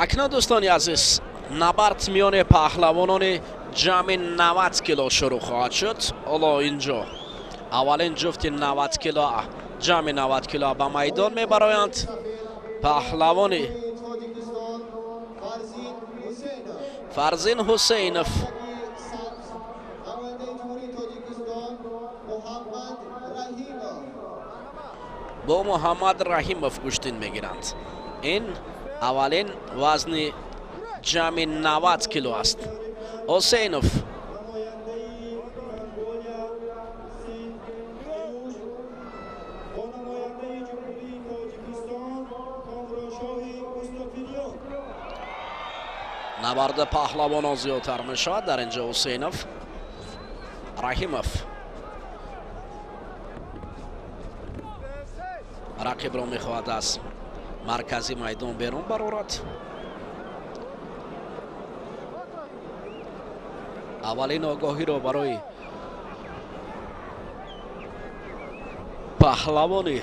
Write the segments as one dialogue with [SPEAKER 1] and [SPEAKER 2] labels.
[SPEAKER 1] Акнун, дӯстони азиз, набард миёни паҳлавонони ҷамъи 90 кило шурӯъ хоҳад шуд. Ҳоло инҷо аввалин ҷуфти 90 кило, ҷамъи 90 кило ба майдон мебароянд. Паҳлавони Фарзин Ҳусейнов бо Муҳаммад Раҳимов гӯштин мегиранд. Ин аввалин вазни ҷамъи 90 кило аст. Ҳусейнов набарди паҳлавонон зиёдтар мешавад. Дар инҷо Ҳусейнов, Раҳимов рақибро мехоҳад аз маркази майдон берун барорад. Аввалин огоҳиро барои паҳлавони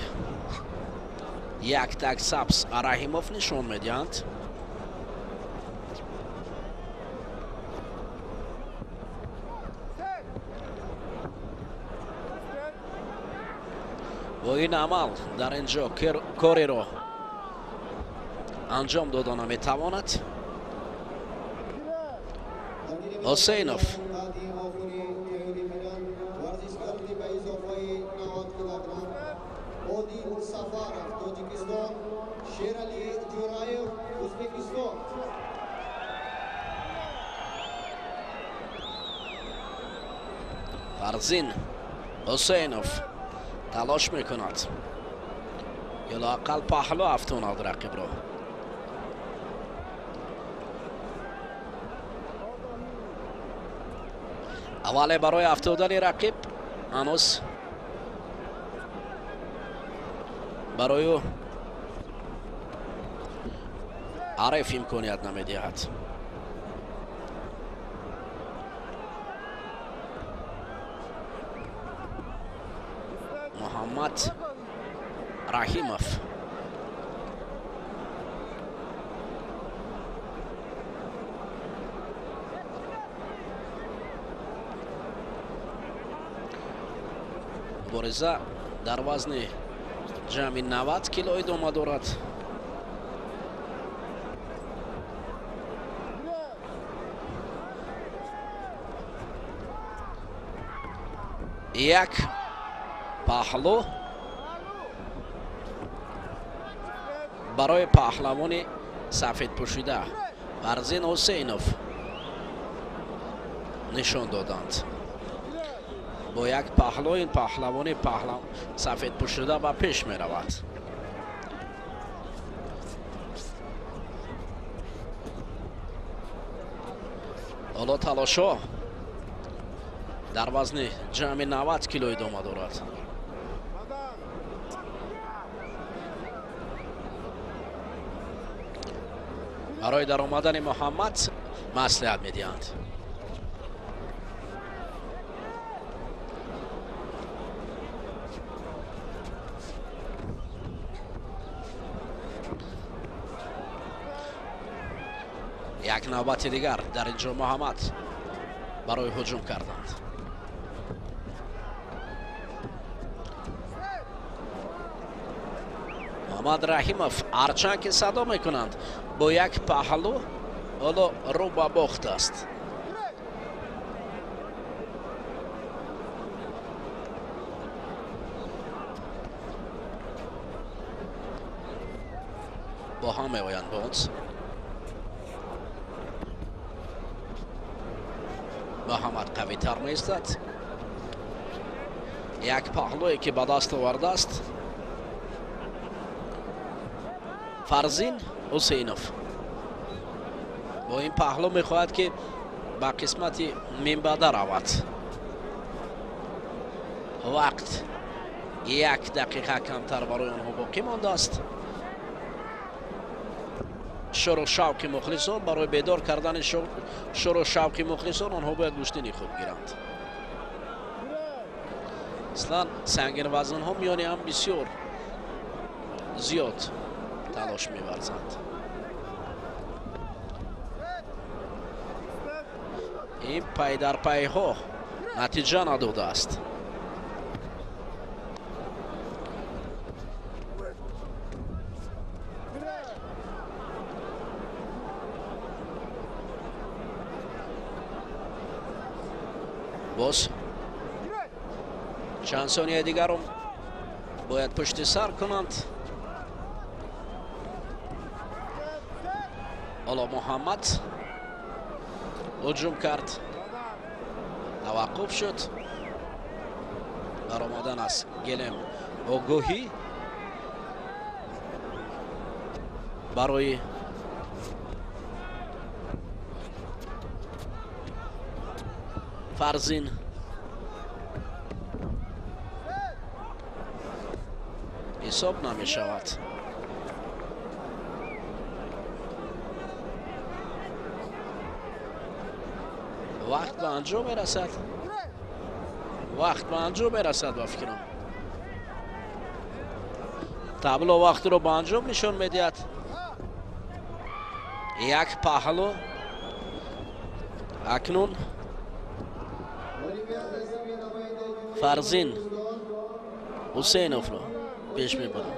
[SPEAKER 1] яктак сабз Раҳимов нишон медиҳанд. Бо ин амал дар ин ҷо кореро анҷом дода наметавонад. Ҳусейнов Фарзин Ҳусейнов талош мекунад ё лоақал паҳлӯ афтонад рақибро. Аввале барои афтодани рақиб ҳанӯз барои ӯ ҳариф имконият намедиҳад. Муҳаммад Раҳимов мубориза дар вазни ҷамъи 90 кило идома дорад. Як паҳлӯ барои паҳлавони сафедпӯшида Фарзин Ҳусейнов нишон доданд. Бо як паҳлӯ ин паҳлавони сафедпӯшида ба пеш меравад. Ҳоло талошҳо дар вазни ҷамъи 90 кило идома дорад. Барои даромадани Муҳаммад маслиҳат медиҳанд. Як навбати дигар дар ин ҷо Муҳаммад барои ҳуҷум карданд. Муҳаммад Раҳимов ҳарчанд ки садо мекунанд, бо як паҳлӯ ҳоло рӯ ба бохт аст. Бо ҳам меоянд боз. Муҳаммад қавитар меистад. Як паҳлӯе ки ба даст овардааст Фарзин Ҳусейнов бо ин паҳлӯ мехоҳад ки ба қисмати минбаъда равад. Вақт як дақиқа камтар барои онҳо боқӣ мондааст. Шуру шавқи мухлисон барои бедор кардани шуру шавқи мухлисон онҳо бояд гӯштини хуб гиранд. Аслан сангинвазнҳо миёни ҳам бисёр зиёд талош меварзанд. Ин пайдарпайҳо натиҷа надодааст. Боз чанд сонияи дигарро бояд пушти сар кунанд. Ҳоло Муҳаммад ҳуҷум кард, таваққуф шуд. Баромадан аз гелем огоҳӣ барои Фарзин. Ҳисоб намешавад. Вақт ба анҷом мерасад. Вақт ба анҷом мерасад ба фикрам. Табло вақтро ба анҷом нишон медиҳад. Як паҳлу акнун Фарзин Ҳусейновро пеш мебарад.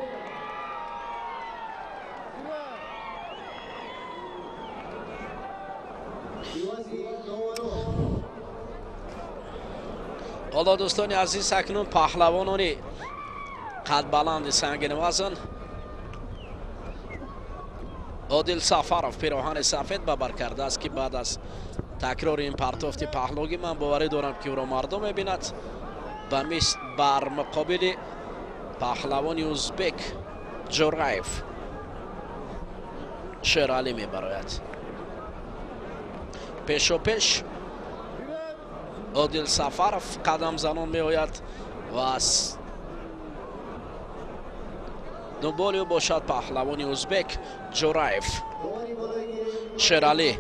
[SPEAKER 1] Ҳоло дӯстони азиз, акнун паҳлавонони қадбаланди сангинвазн Одил Сафаров пироҳани сафед ба бар кардааст, ки баъд аз такрори ин партофти паҳлугӣ ман боварӣ дорам, ки ӯро мардум мебинад. Ба мисл бар муқобили паҳлавони узбек Ҷураев Шералӣ мебарояд. Пешопеш Одил Сафаров қадамзанон меояд ва аз дунболи ӯ бошад паҳлавони узбек Ҷураев Шералӣ.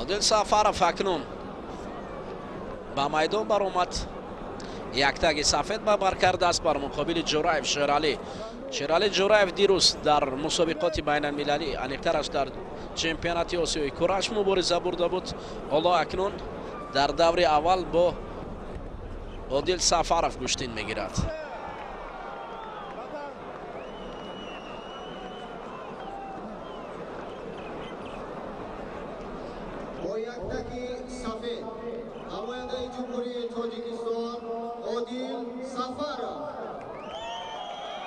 [SPEAKER 1] Одил Сафаров акнун ба майдон баромад. Яктаги сафед ба бар кардааст бар муқобили Ҷураев Шералӣ. Шералӣ Ҷураев дирӯз дар мусобиқоти байналмилалӣ, аниқтараш дар чемпионати Осиёи кураш мубориза бурда буд. Ҳоло акнун дар даври аввал бо Одил Сафаров гӯштин мегирад.
[SPEAKER 2] Бо яктаки сафед намояндаи Ҷумҳурии Тоҷикистон Одил Сафаров,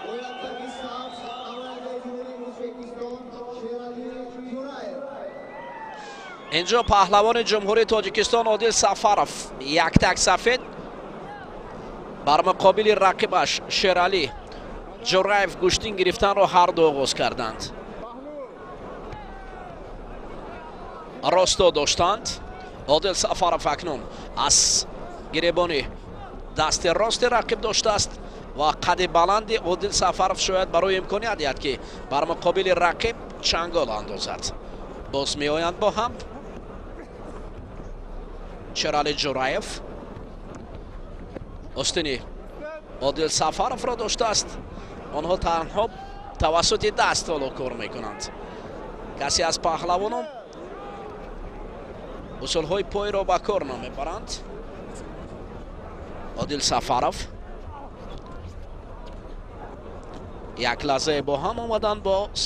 [SPEAKER 2] бо яктаки сабз намояндаи Ҷумҳурии Ӯзбекистон Шералӣ Ҷураев.
[SPEAKER 1] Инҷо паҳлавони Ҷумҳурии Тоҷикистон Одил Сафаров яктак сафед бар муқобили рақибаш Шералӣ Ҷураев гӯштин гирифтанро ҳарду оғоз карданд. Росто доштанд. Одил Сафаров акнун аз гиребони дасти рости рақиб доштааст ва қади баланди Одил Сафаров шояд барои имконият диҳад, ки бар муқобили рақиб чангол андозад. Боз меоянд бо ҳам. Шералӣ Ҷураев остини Одил Сафаровро доштааст. Онҳо танҳо тавассути даст ҳоло кор мекунанд. Касе аз паҳлавонон усулҳои пойро ба кор намебаранд. Одил Сафаров як лаҳзае бо ҳам омаданд, боз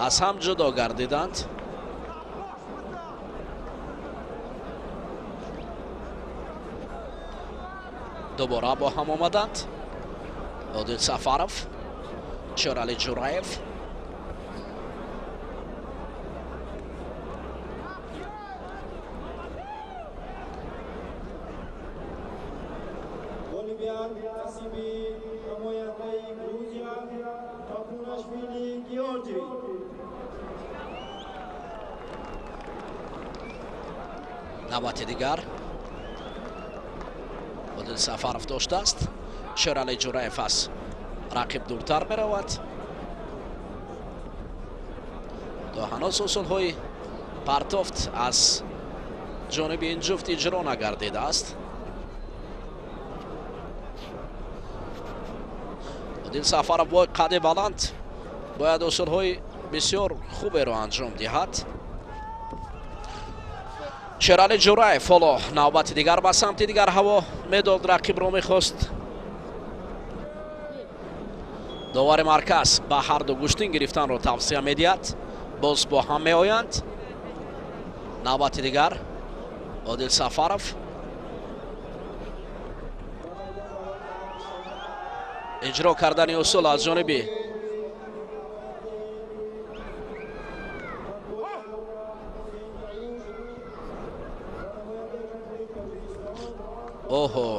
[SPEAKER 1] аз ҳам ҷудо гардиданд. Дубора бо ҳам омаданд. Одил Сафаров, Шералӣ Ҷураев.
[SPEAKER 2] Ғолибият насиби намояндаи Грузия Папунашвили Георгий.
[SPEAKER 1] Навбати дигар Одил Сафаров доштааст. Шералӣ Ҷураев аз рақиб дуртар меравад. То ҳанӯз усулҳои партофт аз ҷониби ин ҷуфт иҷро нагардидааст. Одил Сафаров бо қади баланд бояд усулҳои бисёр хуберо анҷом диҳад. Шерали Ҷураев ҳоло навбати дигар ба самти дигар ҳаво медод, рақибро мехост. Довари марказ ба ҳарду гӯштин гирифтанро тавсия медиҳад. Боз бо ҳам меоянд. Навбати дигар Одил Сафаров иҷро кардани усул аз ҷониби оҳо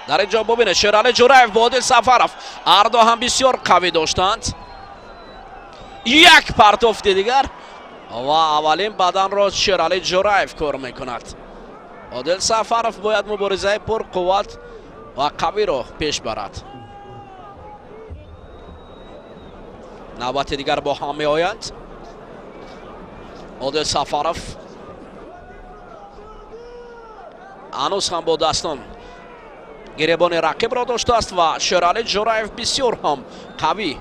[SPEAKER 1] дар ин ҷо бубинед, Шерали Ҷураев бо Одил Сафаров ҳарду ҳам бисёр қавӣ доштанд. Як партофти дигар ва аввалин баданро Шерали Ҷураев кор мекунад. Одил Сафаров бояд муборизаи пурқувват ва қавиро пеш барад. Навбати дигар бо ҳам меоянд. Одил Сафаров ҳанӯз ҳам бо дастон гиребони рақибро доштааст ва Шерали Ҷураев бисёр ҳам қавӣ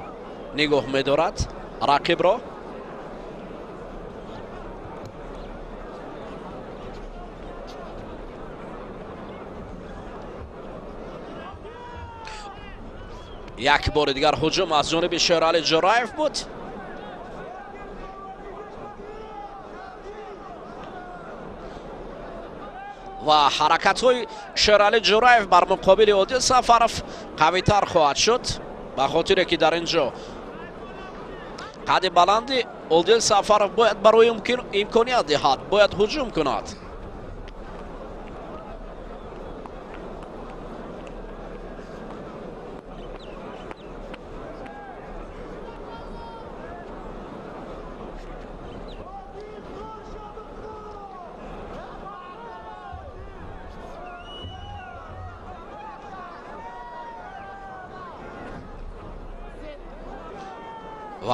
[SPEAKER 1] нигоҳ медорад рақибро. Як бори дигар ҳуҷум аз ҷониби Шерали Ҷураев буд. Ва ҳаракатҳои Шерали Ҷураев бар муқобили Одил Сафаров қавитар хоҳад шуд, ба хотире ки дар ин ҷо қади баланди Одил Сафаров бояд барои имконият диҳад, бояд ҳуҷум кунад.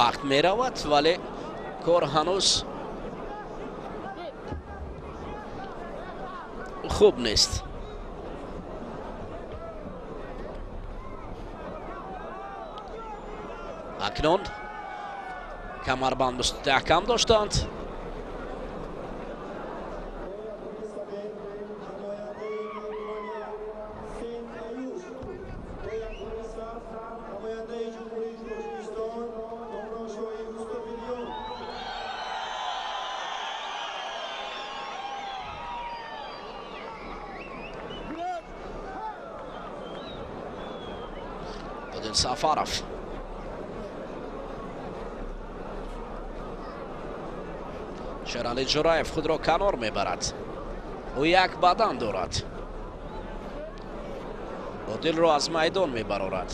[SPEAKER 1] Вақт меравад, вале кор ҳанӯз хуб нест. Акнун камарбанд мустаҳкам доштанд. Одил Сафаров Шерали Ҷураев худро канор мебарад. Ӯ як бадан дорад. Одилро аз майдон мебарорад.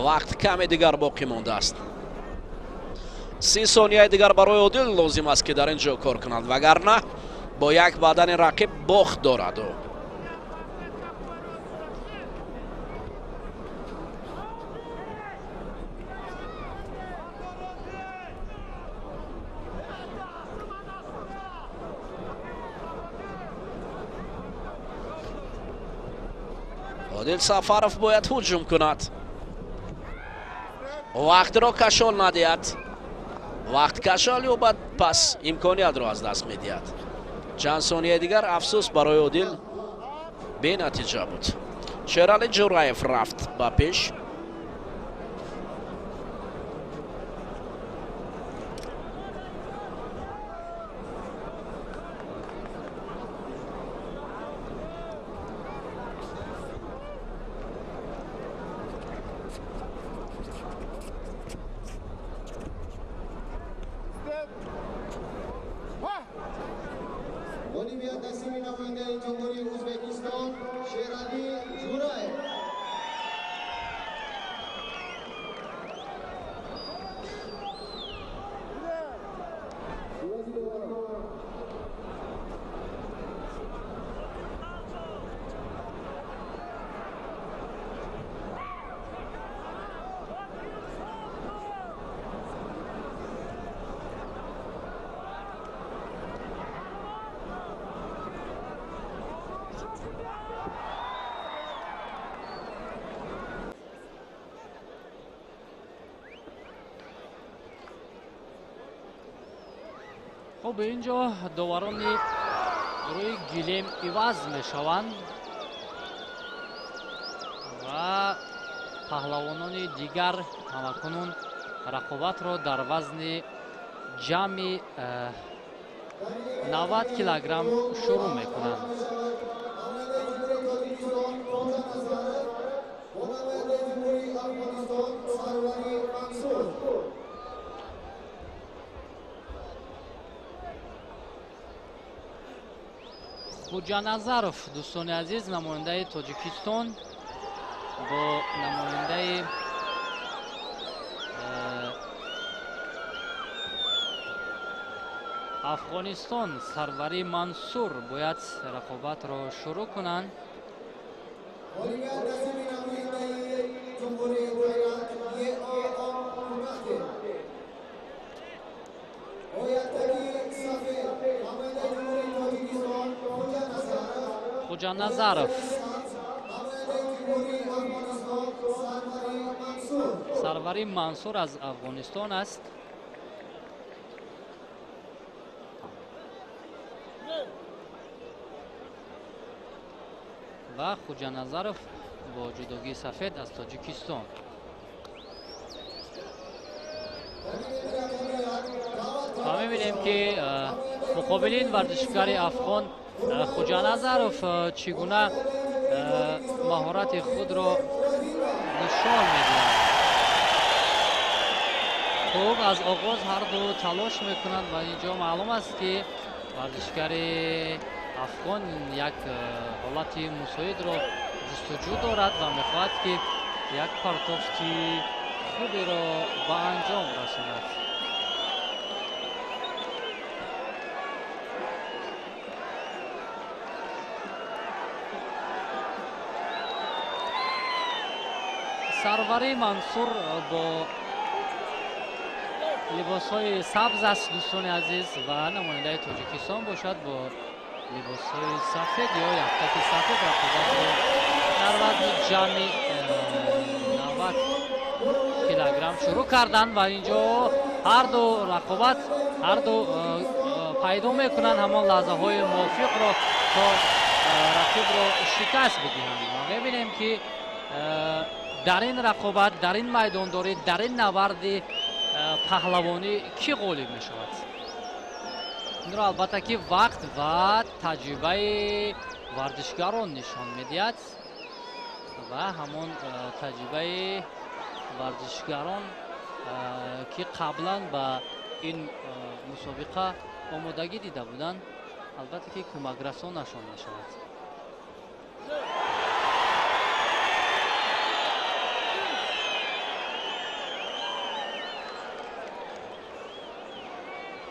[SPEAKER 1] Вақт каме дигар боқӣ мондааст. 30 сонияи дигар барои Одил лозим аст, ки дар ин ҷо кор кунад, вагарна бо як бадани рақиб бохт дорад ӯ. Одил Сафаров бояд ҳуҷум кунад. Вақтро кашол надиҳад. Вақт кашол ёбад, пас имкониятро аз даст медиҳад. Чанд сонияи дигар афсӯс барои Одил бенатиҷа буд. Шерали Ҷураев рафт ба пеш.
[SPEAKER 3] Хуб, инҷо доварони рӯи гилем иваз мешаванд ва паҳлавонони дигар ҳамакунун рақобатро дар вазни ҷамъи 90 килограмм шурӯъ мекунанд. Хуҷаназаров, дӯстони азиз, намояндаи Тоҷикистон бо намояндаи Афғонистон Сарвари Мансур бояд рақобатро шурӯъ кунанд. Хуҷаназаров, Сарвари Мансур аз Афғонистон аст. Ва Хуҷаназаров бо ҷудогии сафед аз Тоҷикистон. Ва мебинем, ки муқобили ин варзишгари афғон Хуҷаназаров чӣ гуна маҳорати худро нишон медиҳад. Хуб, аз оғоз ҳарду талош мекунанд ва инҷо маълум аст, ки варзишгари афғон як ҳолати мусоидро ҷустуҷӯ дорад ва мехоҳад, ки як партофти хуберо ба анҷом расонад. Сарвари Мансур бо либосҳои сабз аст, дӯстони азиз, ва намояндаи Тоҷикистон бошад бо либосҳои сафед ё яктаки сафед рақобатро дар вазни ҷамъи 90 килограмм шурӯъ карданд ва инҷо ҳарду рақобат ҳарду пайдо мекунанд ҳамон лаҳзаҳои мувофиқро, то рақибро шикаст бидиҳанд. Ва мебинем, ки дар ин рақобат, дар ин майдондорӣ, дар ин наварди паҳлавонӣ кӣ ғолиб мешавад. Инро албатта ки вақт ва таҷрибаи варзишгарон нишон медиҳад ва ҳамон таҷрибаи варзишгарон, ки қаблан ба ин мусобиқа омодагӣ дида буданд, албатта ки кӯмакрасонашон мешавад.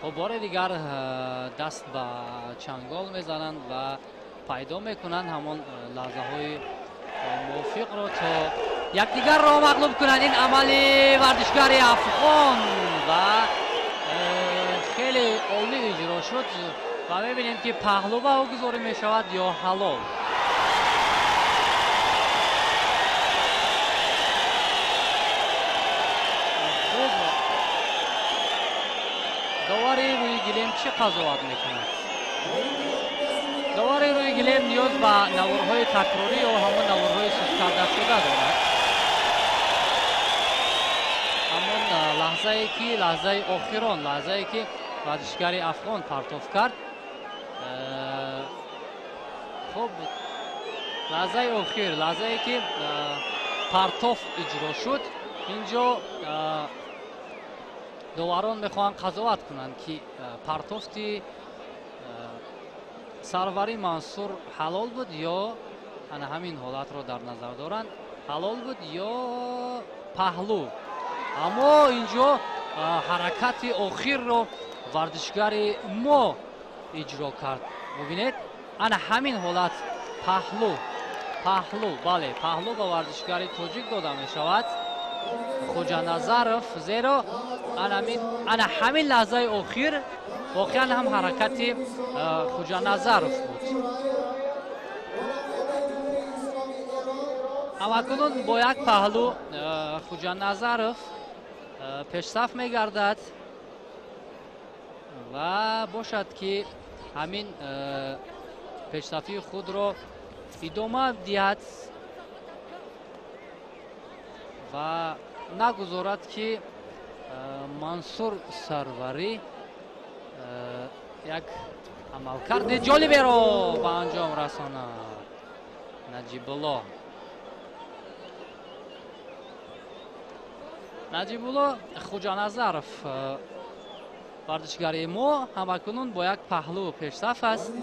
[SPEAKER 3] Хуб, бори дигар даст ба чангол мезананд ва пайдо мекунанд ҳамон лаҳзаҳои мувофиқро, то якдигарро мағлуб кунанд. Ин амали варзишгари афғон ва хеле олӣ иҷро шуд ва мебинем, ки паҳлӯ ба ӯ гузорӣ мешавад ё ҳалол. Хуб, довари рӯи гилем чӣ қазоват мекунад? Довари рӯи гилем ниёз ба наворҳои такрорӣ ё ҳамон наворҳои сусткардашуда дорад. Ҳамон лаҳзае ки лаҳзаи охирон, лаҳзае ки варзишгари афғон партоф кард, хуб, лаҳзаи охир, лаҳзае ки партоф иҷро шуд, инҷо доварон мехоҳанд қазоват кунанд, ки партофти Сарвари Мансур ҳалол буд ё ана ҳамин ҳолатро дар назар доранд, ҳалол буд ё паҳлӯ. Аммо инҷо ҳаракати охирро варзишгари мо иҷро кард. Бубинед, ана ҳамин ҳолат паҳлӯ, паҳлӯ, бале, паҳлӯ ба варзишгари тоҷик дода мешавад Хуҷаназаров, зеро ана ҳамин лаҳзаи охир воқеан ҳам ҳаракати Хуҷаназаров буд. Ҳамакунун бо як паҳлӯ Хуҷаназаров пешсаф мегардад Ва бошад ки ҳамин пешсафии худро идома диҳад ва нагузорад ки Мансур Сарварӣ як амалкарди ҷолиберо ба анҷом расонад. Наҷибулло Хуҷаназаров, варзишгари мо, ҳамакунун бо як паҳлӯ пешсаф аст.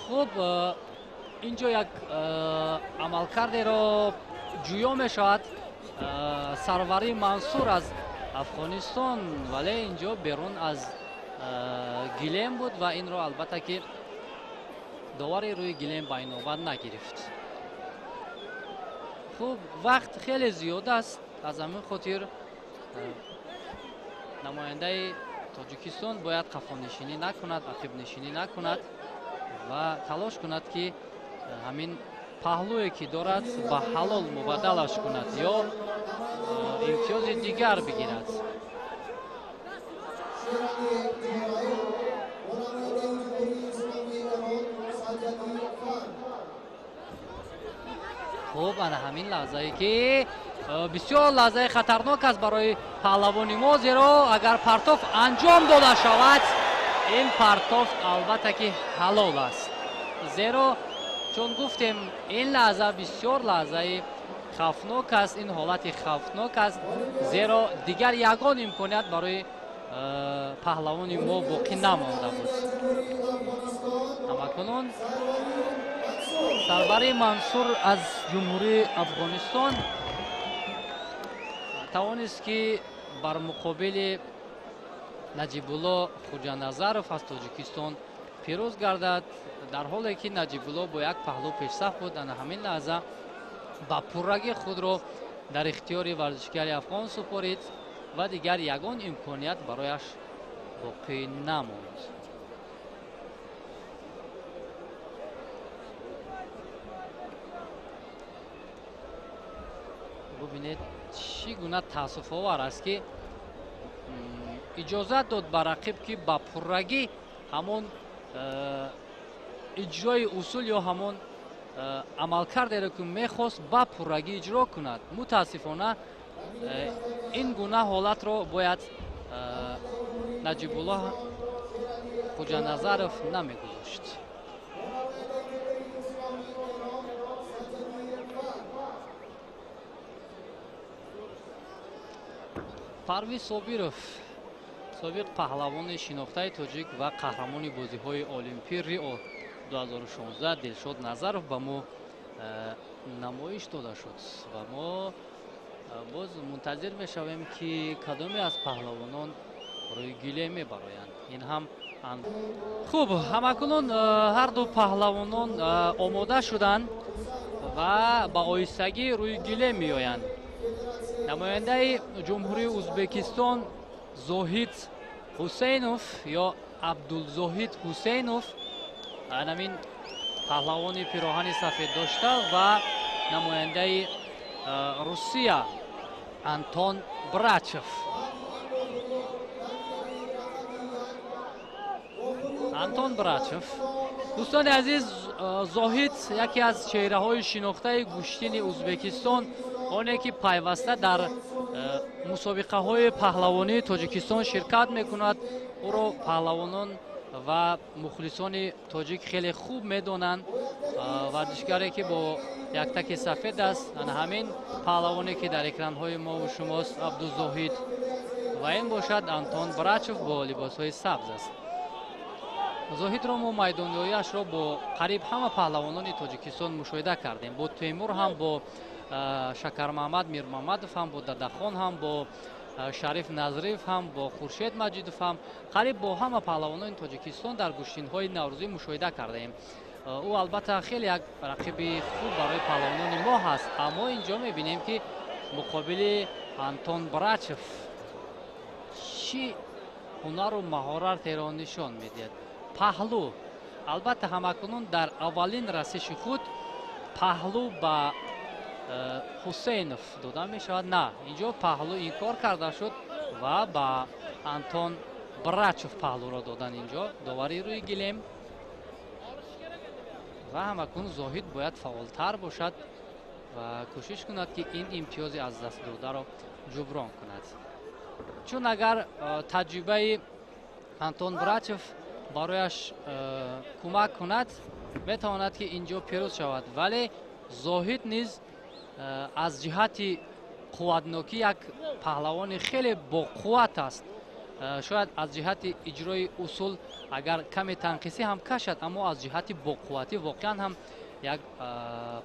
[SPEAKER 3] Хуб, инҷо як амалкардеро ҷӯё мешавад Сарвари Мансур аз Афғонистон, вале инҷо берун аз гилем буд ва инро албатта ки довари рӯи гилем ба инобат нагирифт. Хуб, вақт хеле зиёд аст, аз ҳамин хотир намояндаи Тоҷикистон бояд қафонишинӣ накунад, ақибнишинӣ накунад ва талош кунад ки ҳамин паҳлӯе ки дорад ба ҳалол мубаддалаш кунад ё имтиёзи дигар бигирад. Хуб, ана ҳамин лаҳзае ки бисёр лаҳзаи хатарнок аст барои паҳлавони мо, зеро агар партоф анҷом дода шавад, ин партоф албатта ки ҳалол аст, зеро чун гуфтем ин лаҳза бисёр лаҳзаи хавфнок аст, ин ҳолати хавфнок аст, зеро дигар ягон имконият барои паҳлавони мо боқӣ намонда буд. Ҳамакунун Сарвари Мансур аз Ҷумҳурии Афғонистон тавонист ки бар муқобили Наҷибулло Хуҷаназаров аз Тоҷикистон пирӯз гардад, дар ҳоле ки Наҷибулло бо як паҳлӯ пешсаф буд. Ана ҳамин лаҳза ба пуррагӣ худро дар ихтиёри варзишгари афғон супорид ва дигар ягон имконият барояш боқӣ намонд. Бубинед чӣ гуна таассуфовар аст ки иҷозат дод ба рақиб ки ба пуррагӣ ҳамон иҷрои усул ё ҳамон амалкардеро ки мехост ба пуррагӣ иҷро кунад. Мутаассифона ин гуна ҳолатро бояд Наҷибулло Хуҷаназаров намегузошт. Парвиз Собиров, собиқ паҳлавони шинохтаи тоҷик ва қаҳрамони бозиҳои Олимпӣ Рио 2016 Дилшод Назаров ба мо намоиш дода шуд ва мо боз мунтазир мешавем ки кадоме аз паҳлавонон рӯи гилем мебароянд. Ин ҳам хуб, ҳамакунун ҳарду паҳлавонон омода шуданд ва ба оҳистагӣ рӯи гилем меоянд. Намояндаи Ҷумҳурии Ӯзбекистон Зоҳид Ҳусейнов ё Абдулзоҳид Ҳусейнов, ҳамин паҳлавони пироҳани сафед дошта, ва намояндаи Русия Антон Брачев. Антон Брачев. Дӯстони азиз, Зоҳид яке аз чеҳраҳои шинохтаи гӯштини Ӯзбекистон, оне ки пайваста дар мусобиқаҳои паҳлавонии Тоҷикистон ширкат мекунад. Ӯро паҳлавонон ва мухлисони тоҷик хеле хуб медонанд. Варзишгаре ки бо яктаки сафед аст, ана ҳамин паҳлавоне ки дар экранҳои мову шумост, Абдузоҳид, ва ин бошад Антон Брачев бо либосҳои сабз аст. Зоҳидро мо майдониёяшро бо қариб ҳама паҳлавонони Тоҷикистон мушоҳида кардем. Бо Темур ҳам, бо Шакармаҳмад Мирмамадов ҳам, бо Дадахон ҳам, бо Шариф Назриев ҳам, бо Хуршед Маҷидов ҳам, қариб бо ҳама паҳлавонони Тоҷикистон дар гӯштинҳои наврӯзӣ мушоҳида кардаем. Ӯ албатта хеле як рақиби хуб барои паҳлавонони мо ҳаст, аммо инҷо мебинем ки муқобили Антон Брачев чӣ ҳунару маҳоратеро нишон медиҳад. Паҳлӯ албатта ҳамакунун дар аввалин расиши худ паҳлӯ ба Ҳусейнов дода мешавад. На, инҷо паҳлӯ инкор карда шуд ва ба Антон Брачев паҳлӯро додан инҷо довари рӯи гилем. Ва ҳамакун Зоҳид бояд фаъолтар бошад ва кӯшиш кунад, ки ин имтиёзи аз даст додаро ҷуброн кунад. Чун агар таҷрибаи Антон Брачев барояш кӯмак кунад, метавонад, ки инҷо пирӯз шавад. Вале Зоҳид низ аз ҷиҳати қувватнокӣ як паҳлавони хеле боқувват аст. Шояд аз ҷиҳати иҷрои усул агар каме танқисӣ ҳам кашад, аммо аз ҷиҳати боқувватӣ воқеан ҳам як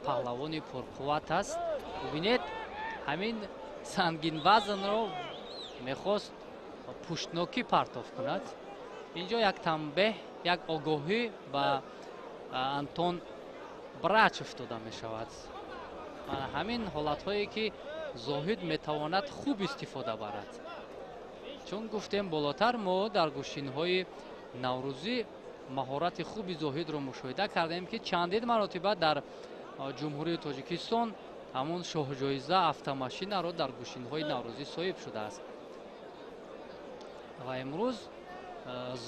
[SPEAKER 3] паҳлавони пурқувват аст. Бубинед, ҳамин сангинвазнро мехост пуштнокӣ партоф кунад. Инҷо як танбеҳ, як огоҳӣ ба Антон Брачев дода мешавад. Ҳамин ҳолатҳое ки Зоҳид метавонад хуб истифода барад. Чун гуфтем болотар, мо дар гӯштинҳои наврӯзӣ маҳорати хуби Зоҳидро мушоҳида кардем, ки чандин маротиба дар Ҷумҳурии Тоҷикистон ҳамон шоҳҷоиза автомашинаро дар гӯштинҳои наврӯзӣ соҳиб шудааст. Ва имрӯз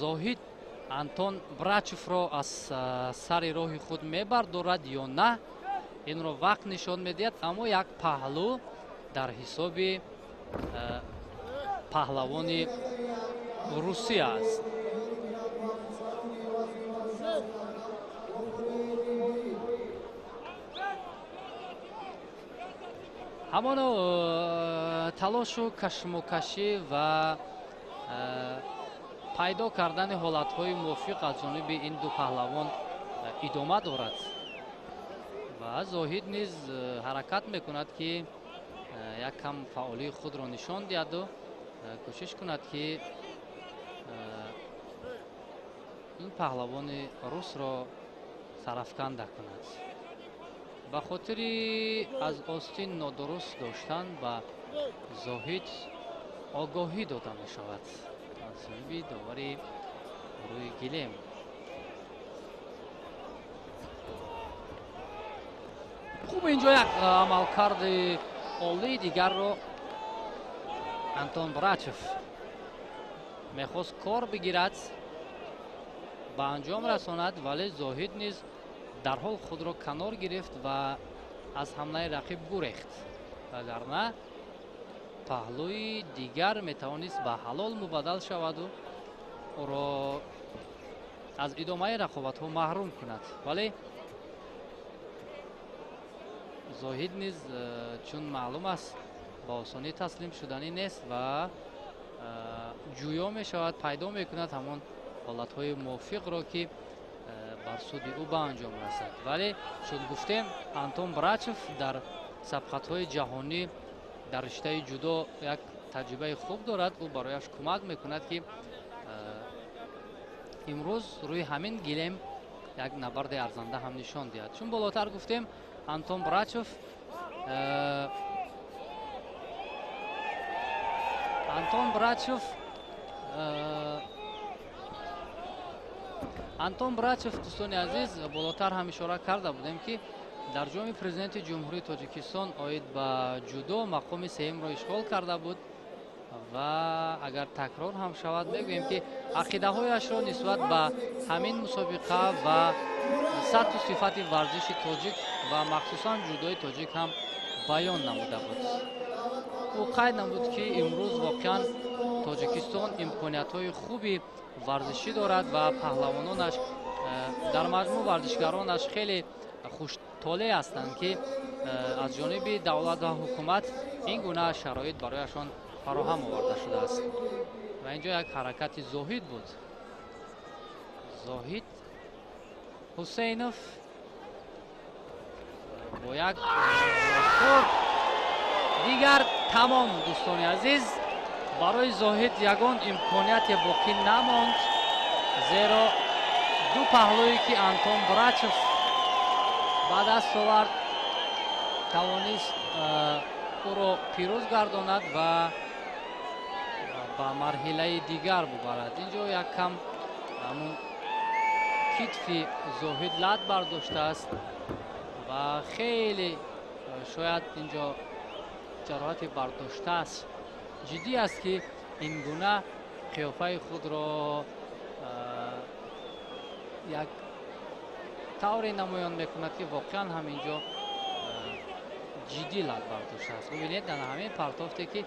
[SPEAKER 3] Зоҳид Антон Брачевро аз сари роҳи худ мебардорад ё на, инро вақт нишон медиҳад. Аммо як паҳлӯ дар ҳисоби паҳлавони Русия аст. Ҳамоно талошу кашмокашӣ ва пайдо кардани ҳолатҳои мувофиқ аз ҷониби ин ду паҳлавон идома дорад ва Зоҳид низ ҳаракат мекунад, ки як кам фаъолии худро нишон диҳаду кӯшиш кунад, ки ин паҳлавони русро сарафканда кунад. Ба хотири аз остин нодуруст доштан ба Зоҳид огоҳӣ дода мешавад аз ҷониби довари рӯи гилем. Хуб, инҷо як амалкарди олии дигарро Антон Брачев мехост кор бигирад, ба анҷом расонад, вале Зоҳид низ дарҳол худро канор гирифт ва аз ҳамлаи рақиб гурехт. Вагарна паҳлӯи дигар метавонист ба ҳалол мубаддал шаваду ӯро аз идомаи рақобатҳо маҳрум кунад. Вале Зоҳид низ, чун маълум аст, ба осонӣ таслим шуданӣ нест ва ҷӯё мешавад, пайдо мекунад ҳамон ҳолатҳои мувофиқро, ки бар суди ӯ ба анҷом расад. Вале чун гуфтем, Антон Брачев дар сабқатҳои ҷаҳонӣ дар риштаи ҷудо як таҷрибаи хуб дорад. Ӯ барояш кӯмак мекунад, ки имрӯз рӯи ҳамин гилем як набарди арзанда ҳам нишон диҳад. Чун болотар гуфтем, Антон Брачев Антон Брачев, дӯстони азиз, болотар ҳам ишора карда будем, ки дар ҷоми президенти Ҷумҳурии Тоҷикистон оид ба ҷудо мақоми сеюмро ишғол карда буд. Ва агар такрор ҳам шавад, мегӯем, ки ақидаҳояшро нисбат ба ҳамин мусобиқа ва сатҳу сифати варзиши тоҷик ва махсусан ҷудои тоҷик ҳам баён намуда буд. Ӯ қайд намуд, ки имрӯз воқеан Тоҷикистон имкониятҳои хуби варзишӣ дорад ва паҳлавононаш, дар маҷмӯъ варзишгаронаш хеле хуштолеъ ҳастанд, ки аз ҷониби давлат ва ҳукумат ин гуна шароит барояшон фароҳам оварда шудааст. Ва инҷо як ҳаракати Зоҳид буд. Зоҳид Ҳусейнов бо як хурд дигар. Тамом, дӯстони азиз, барои Зоҳид ягон имконияте боқӣ намонд, зеро ду паҳлӯе ки Антон Брачев ба даст овард, тавонист ӯро пирӯз гардонад ва Ба марҳилаи дигар бубарад. Инҷо як кам ҳамун китфи Зоҳид лат бардоштааст ва хеле шояд инҷо ҷароҳати бардоштааст ҷиддӣ аст, ки ин гуна қиёфаи худро як тавре намоён мекунад, ки воқеан ҳам инҷо ҷиддӣ лат бардоштааст. Бубинед, дар ҳамин партофте, ки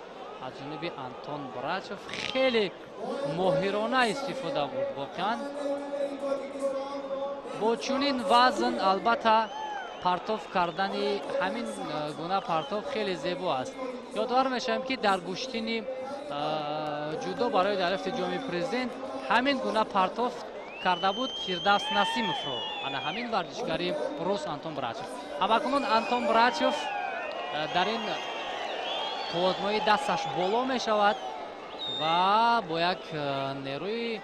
[SPEAKER 3] аз ҷониби Антон Брачев хеле моҳирона истифода бурд. Воқеан бо чунин вазн албатта партоф кардани ҳамин гуна партоф хеле зебо аст. Ёдовар мешавем, ки дар гӯштини ҷудо барои дарёфти ҷоми президент ҳамин гуна партоф карда буд Фирдавс Насимовро ана ҳамин варзишгари рус Антон Брачев. Ҳамакунун Антон Брачев дар ин қувватмоӣ дасташ боло мешавад ва бо як нерӯи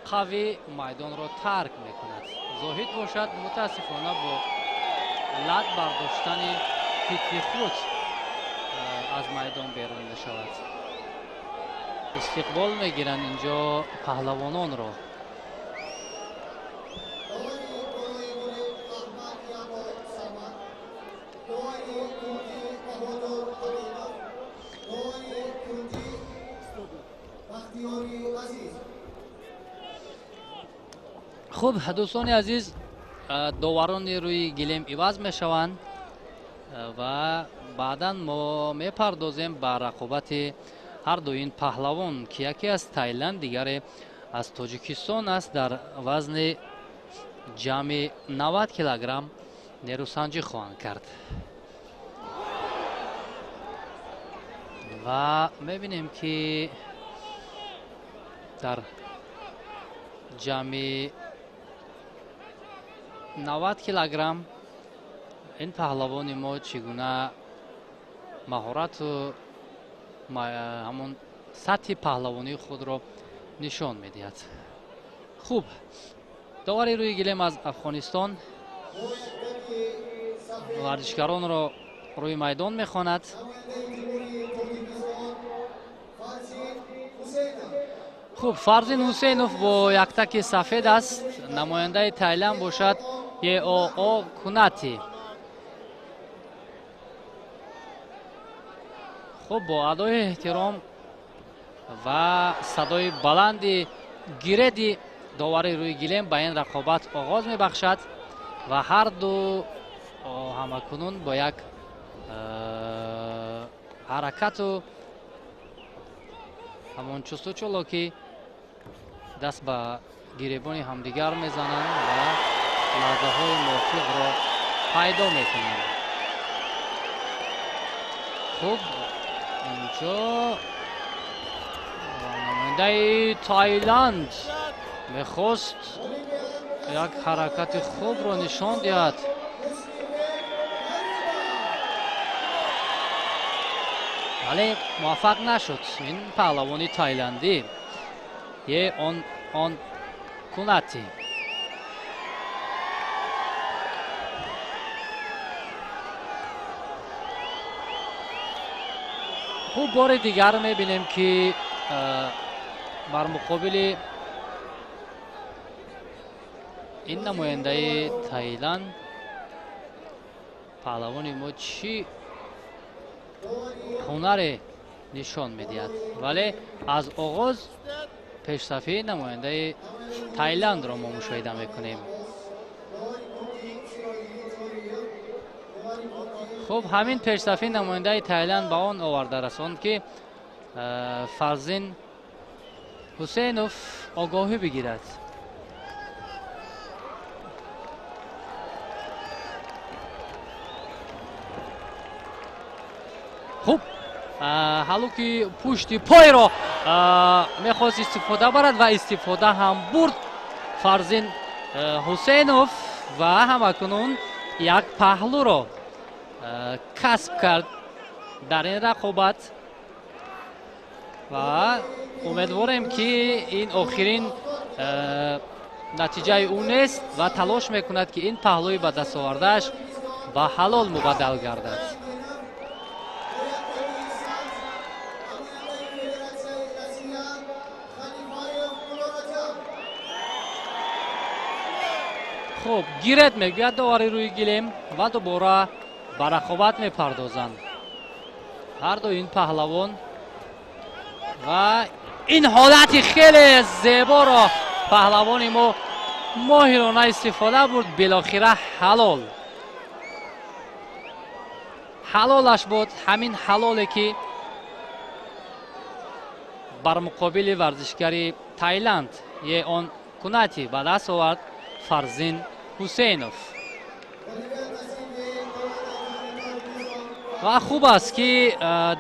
[SPEAKER 3] қавӣ майдонро тарк мекунад. Зоҳид бошад, мутаассифона бо лат бардоштани китфи худ аз майдон берун мешавад. Истиқбол мегиранд инҷо паҳлавононро. Хуб, дӯстони азиз, доварони рӯи гилем иваз мешаванд ва баъдан мо мепардозем ба рақобати ҳар ду ин паҳлавон, ки яке аз Тайланд, дигаре аз Тоҷикистон аст, дар вазни ҷамъи 90 килограмм нерӯсанҷӣ хоҳанд кард. Ва мебинем, ки дар ҷамъи 90 килограмм ин паҳлавони мо чӣ гуна маҳорату ҳамон сатҳи паҳлавонии худро нишон медиҳад. Хуб, довари рӯи гилем аз Афғонистон варзишгаронро рӯи майдон мехонад. Хуб, Фарзин Ҳусейнов бо яктаки сафед аст, намояндаи Тайланд бошад Еоо Кунати. Хуб, бо адои эҳтиром ва садои баланди гиреди довари рӯи гилем ба ин рақобат оғоз мебахшад ва ҳар ду ҳамакунун бо як ҳаракату ҳамон чусту чолокӣ даст ба гиребони ҳамдигар мезананд ва лаҳзаҳои мувофиқро пайдо мекунанд. Хуб, инҷо намояндаи Тайланд мехост як ҳаракати хубро нишон диҳад. Вале муваффақ нашуд ин паҳлавони тайландӣ Е он он Кунати. Хуб, бори дигар мебинем, ки бар муқобили ин намояндаи Тайланд паҳлавони мо чӣ ҳунаре нишон медиҳад, вале аз оғоз пешсафии намояндаи Тайландро мо мушоҳида мекунем. Хуб, ҳамин пешсафии намояндаи Тайланд ба он оварда расонд, ки Фарзин Ҳусейнов огоҳӣ бигирад. Хуб, ҳалуки пушти пойро мехост истифода барад ва истифода ҳам бурд Фарзин Ҳусейнов ва ҳамакунун як паҳлӯро касб кард дар ин рақобат ва умедворем, ки ин охирин натиҷаи ӯ нест ва талош мекунад, ки ин паҳлӯи ба даст овардааш ба ҳалол мубаддал гардад. Хуб, гиред, мегӯяд довари рӯи гилем, ва дубора ба рақобат мепардозанд ҳарду ин паҳлавон. Ва ин ҳолати хеле зеборо паҳлавони мо моҳирона истифода бурд. Билохира ҳалол, ҳалолаш буд, ҳамин ҳалоле ки бар муқобили варзишгари Таиланд Еон Кунати ба даст овард Фарзин Ҳусейнов. Ва хуб аст, ки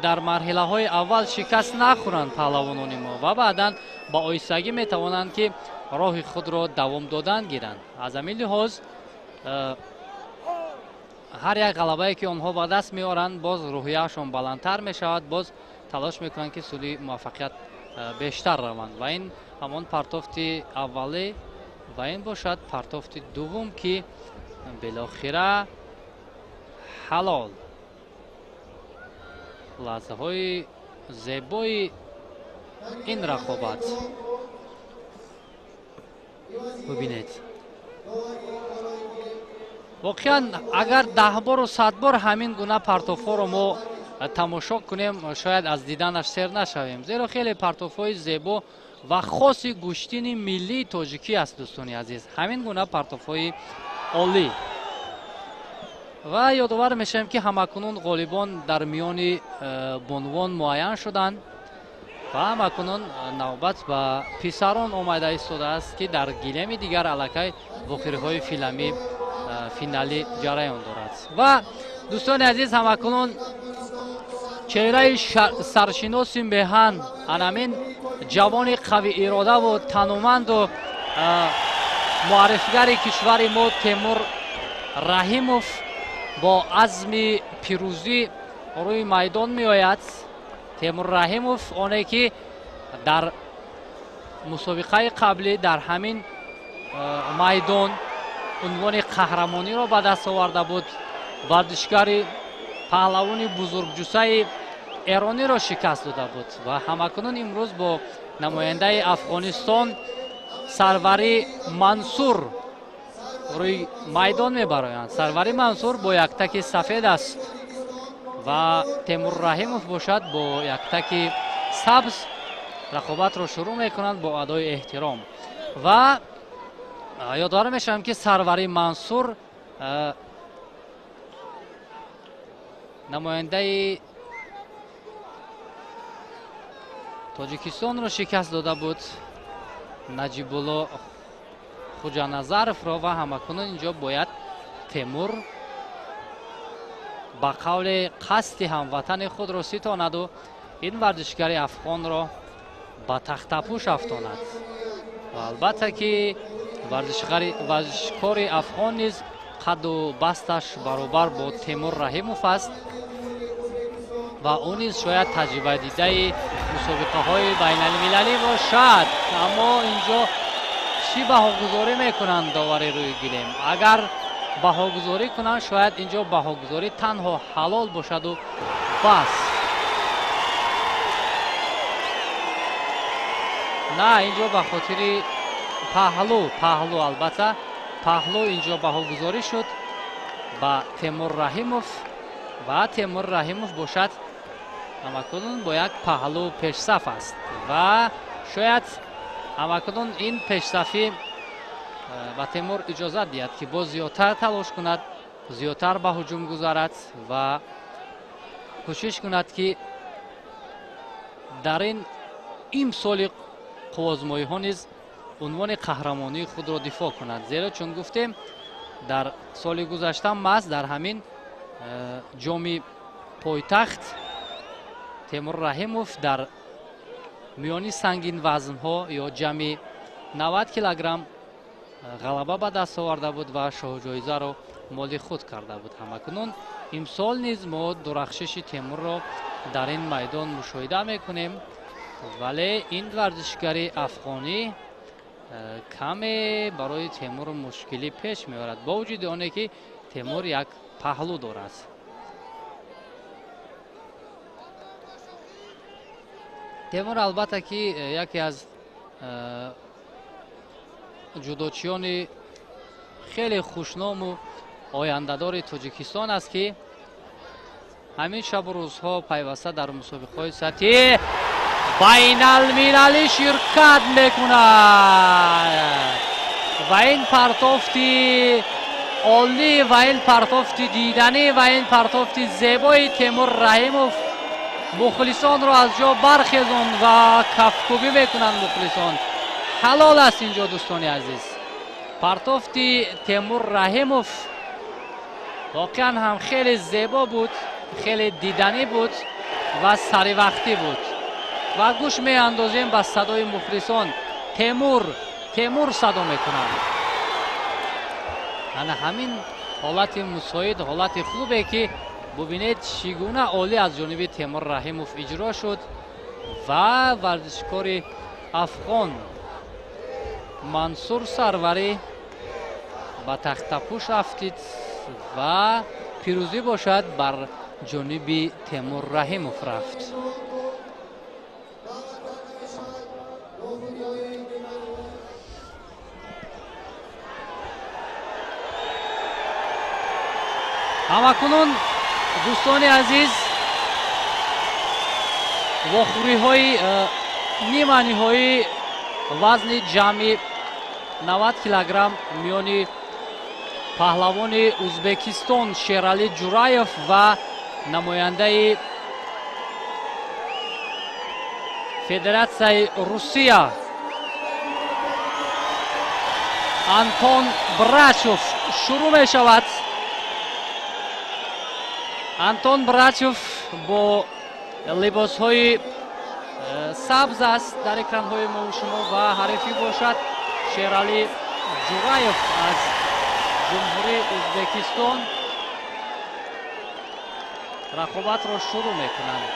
[SPEAKER 3] дар марҳилаҳои аввал шикаст нахӯранд паҳлавонони мо ва баъдан ба оҳистагӣ метавонанд, ки роҳи худро давом додан гиранд. Аз ҳамин лиҳоз ҳар як ғалабае, ки онҳо ба даст меоранд, боз рӯҳияшон баландтар мешавад, боз талош мекунанд, ки сӯи муваффақият бештар раванд. Ва ин ҳамон партофти аввалӣ ва ин бошад партофти дуввум, ки билохира ҳалол. Лаҳзаҳои зебои ин рақобат бубинед. Воқеан, агар 10 бору 100 бор ҳамин гуна партофҳоро мо тамошо кунем, шояд аз диданаш сер нашавем, зеро хеле партофҳои зебо ва хоси гӯштини миллии тоҷикӣ аст, дӯстони азиз, ҳамин гуна партофҳои олӣ. Ва ёдовар мешавем, ки ҳамакунун ғолибон дар миёни бонувон муайян шуданд ва ҳамакунун навбат ба писарон омада истодааст, ки дар гилеми дигар аллакай вохӯриҳои филами финалӣ ҷараён дорад. Ва дӯстони азиз, ҳамакунун чеҳраи саршиноси меҳан, анамин ҷавони қавииродаву тануманду муаррифигари кишвари мо Темур Раҳимов бо азми пирӯзӣ рӯи майдон меояд. Темур Раҳимов, оне ки дар мусобиқаи қаблӣ дар ҳамин майдон унвони қаҳрамониро ба даст оварда буд, варзишгари паҳлавони бузургҷуссаи эрониро шикаст дода буд ва ҳамакунун имрӯз бо намояндаи Афғонистон Сарвари Мансур рӯи майдон мебароянд. Сарвари Мансур бо яктаки сафед аст ва Темур Раҳимов бошад бо яктаки сабз. Рақобатро шурӯъ мекунанд бо адои эҳтиром. Ва ёдовар мешавам, ки Сарвари Мансур намояндаи Тоҷикистонро шикаст дода буд, Наҷибулло Хуҷаназаровро. Ва ҳамакунун инҷо бояд Темур ба қавли қасди ҳамватани худро ситонаду ин варзишгари афғонро ба тахтапӯш афтонад. Ва албатта ки варзишкори афғон низ қадду басташ баробар бо Темур Раҳимов аст ва ӯ низ шояд таҷрибадидаи мусобиқаҳои байналмилалӣ бошад. Аммо инҷо чӣ баҳогузорӣ мекунанд довари рӯи гилем? Агар баҳогузорӣ кунанд, шояд инҷо баҳогузорӣ танҳо ҳалол бошаду бас. На, инҷо ба хотири паҳлӯ, паҳлӯ, албатта паҳлӯ инҷо баҳогузорӣ шуд ба Темур Раҳимов. Ва Темур Раҳимов бошад ҳамакунун бо як паҳлӯ пешсаф аст ва шояд ҳамакунун ин пешсафӣ ба Темур иҷозат диҳад, ки боз зиёдтар талош кунад, зиёдтар ба ҳуҷум гузарад ва кӯшиш кунад, ки дар ин имсоли қувваозмоиҳо низ унвони қаҳрамонии худро дифоъ кунад, зеро чун гуфтем, дар соли гузашта маҳз дар ҳамин ҷоми пойтахт Темур Раҳимов дар миёни сангинвазнҳо ё ҷамъи 90 килограмм ғалаба ба даст оварда буд ва шоҳҷоизаро моли худ карда буд. Ҳамакунун имсол низ мо дурахшиши Темурро дар ин майдон мушоҳида мекунем, вале ин варзишгари афғонӣ каме барои Темур мушкилӣ пеш меорад, бо вуҷуди оне ки Темур як паҳлӯ дорад. Темур, албатта ки, яке аз ҷудочиёни Хеле хушному ояндадори Тоҷикистон аст, ки ҳамин шабу рӯзҳо пайваста дар мусобиқаҳои сатҳи байналмилалӣ ширкат мекунад. Ва ин партофти олӣ, ва ин партофти диданӣ, ва ин партофти зебои Темур Раҳимов мухлисонро аз ҷо бархезонд ва кафкӯбӣ мекунанд мухлисон. Ҳалол аст инҷо, дӯстони азиз. Партофти Темур Раҳимов воқеан ҳам хеле зебо буд, хеле диданӣ буд ва саривақтӣ буд. Ва гӯш меандозем ба садои мухлисон. Темур, Темур садо мекунанд. Ана ҳамин ҳолати мусоид, ҳолати хубе, ки бубинед, чӣ гуна олӣ аз ҷониби Темур Раҳимов иҷро шуд ва варзишкори афғон Мансур Сарварӣ ба тахтапӯш афтид ва пирӯзӣ бошад бар ҷониби Темур Раҳимов рафт. Ҳамакунун, дӯстони азиз, вохӯриҳои ниманиҳоии вазни ҷамъи 90 килограмм миёни паҳлавони Узбекистон Шералӣ Ҷураев ва намояндаи Федератсияи Русия Антон Брачев шурӯъ мешавад. Антон Брачев бо либосҳои сабз аст дар экранҳои мо шумо ва ҳарифӣ бошад Шералӣ Ҷураев аз Ҷумҳурии Узбекистон рақобатро шурӯъ мекунанд.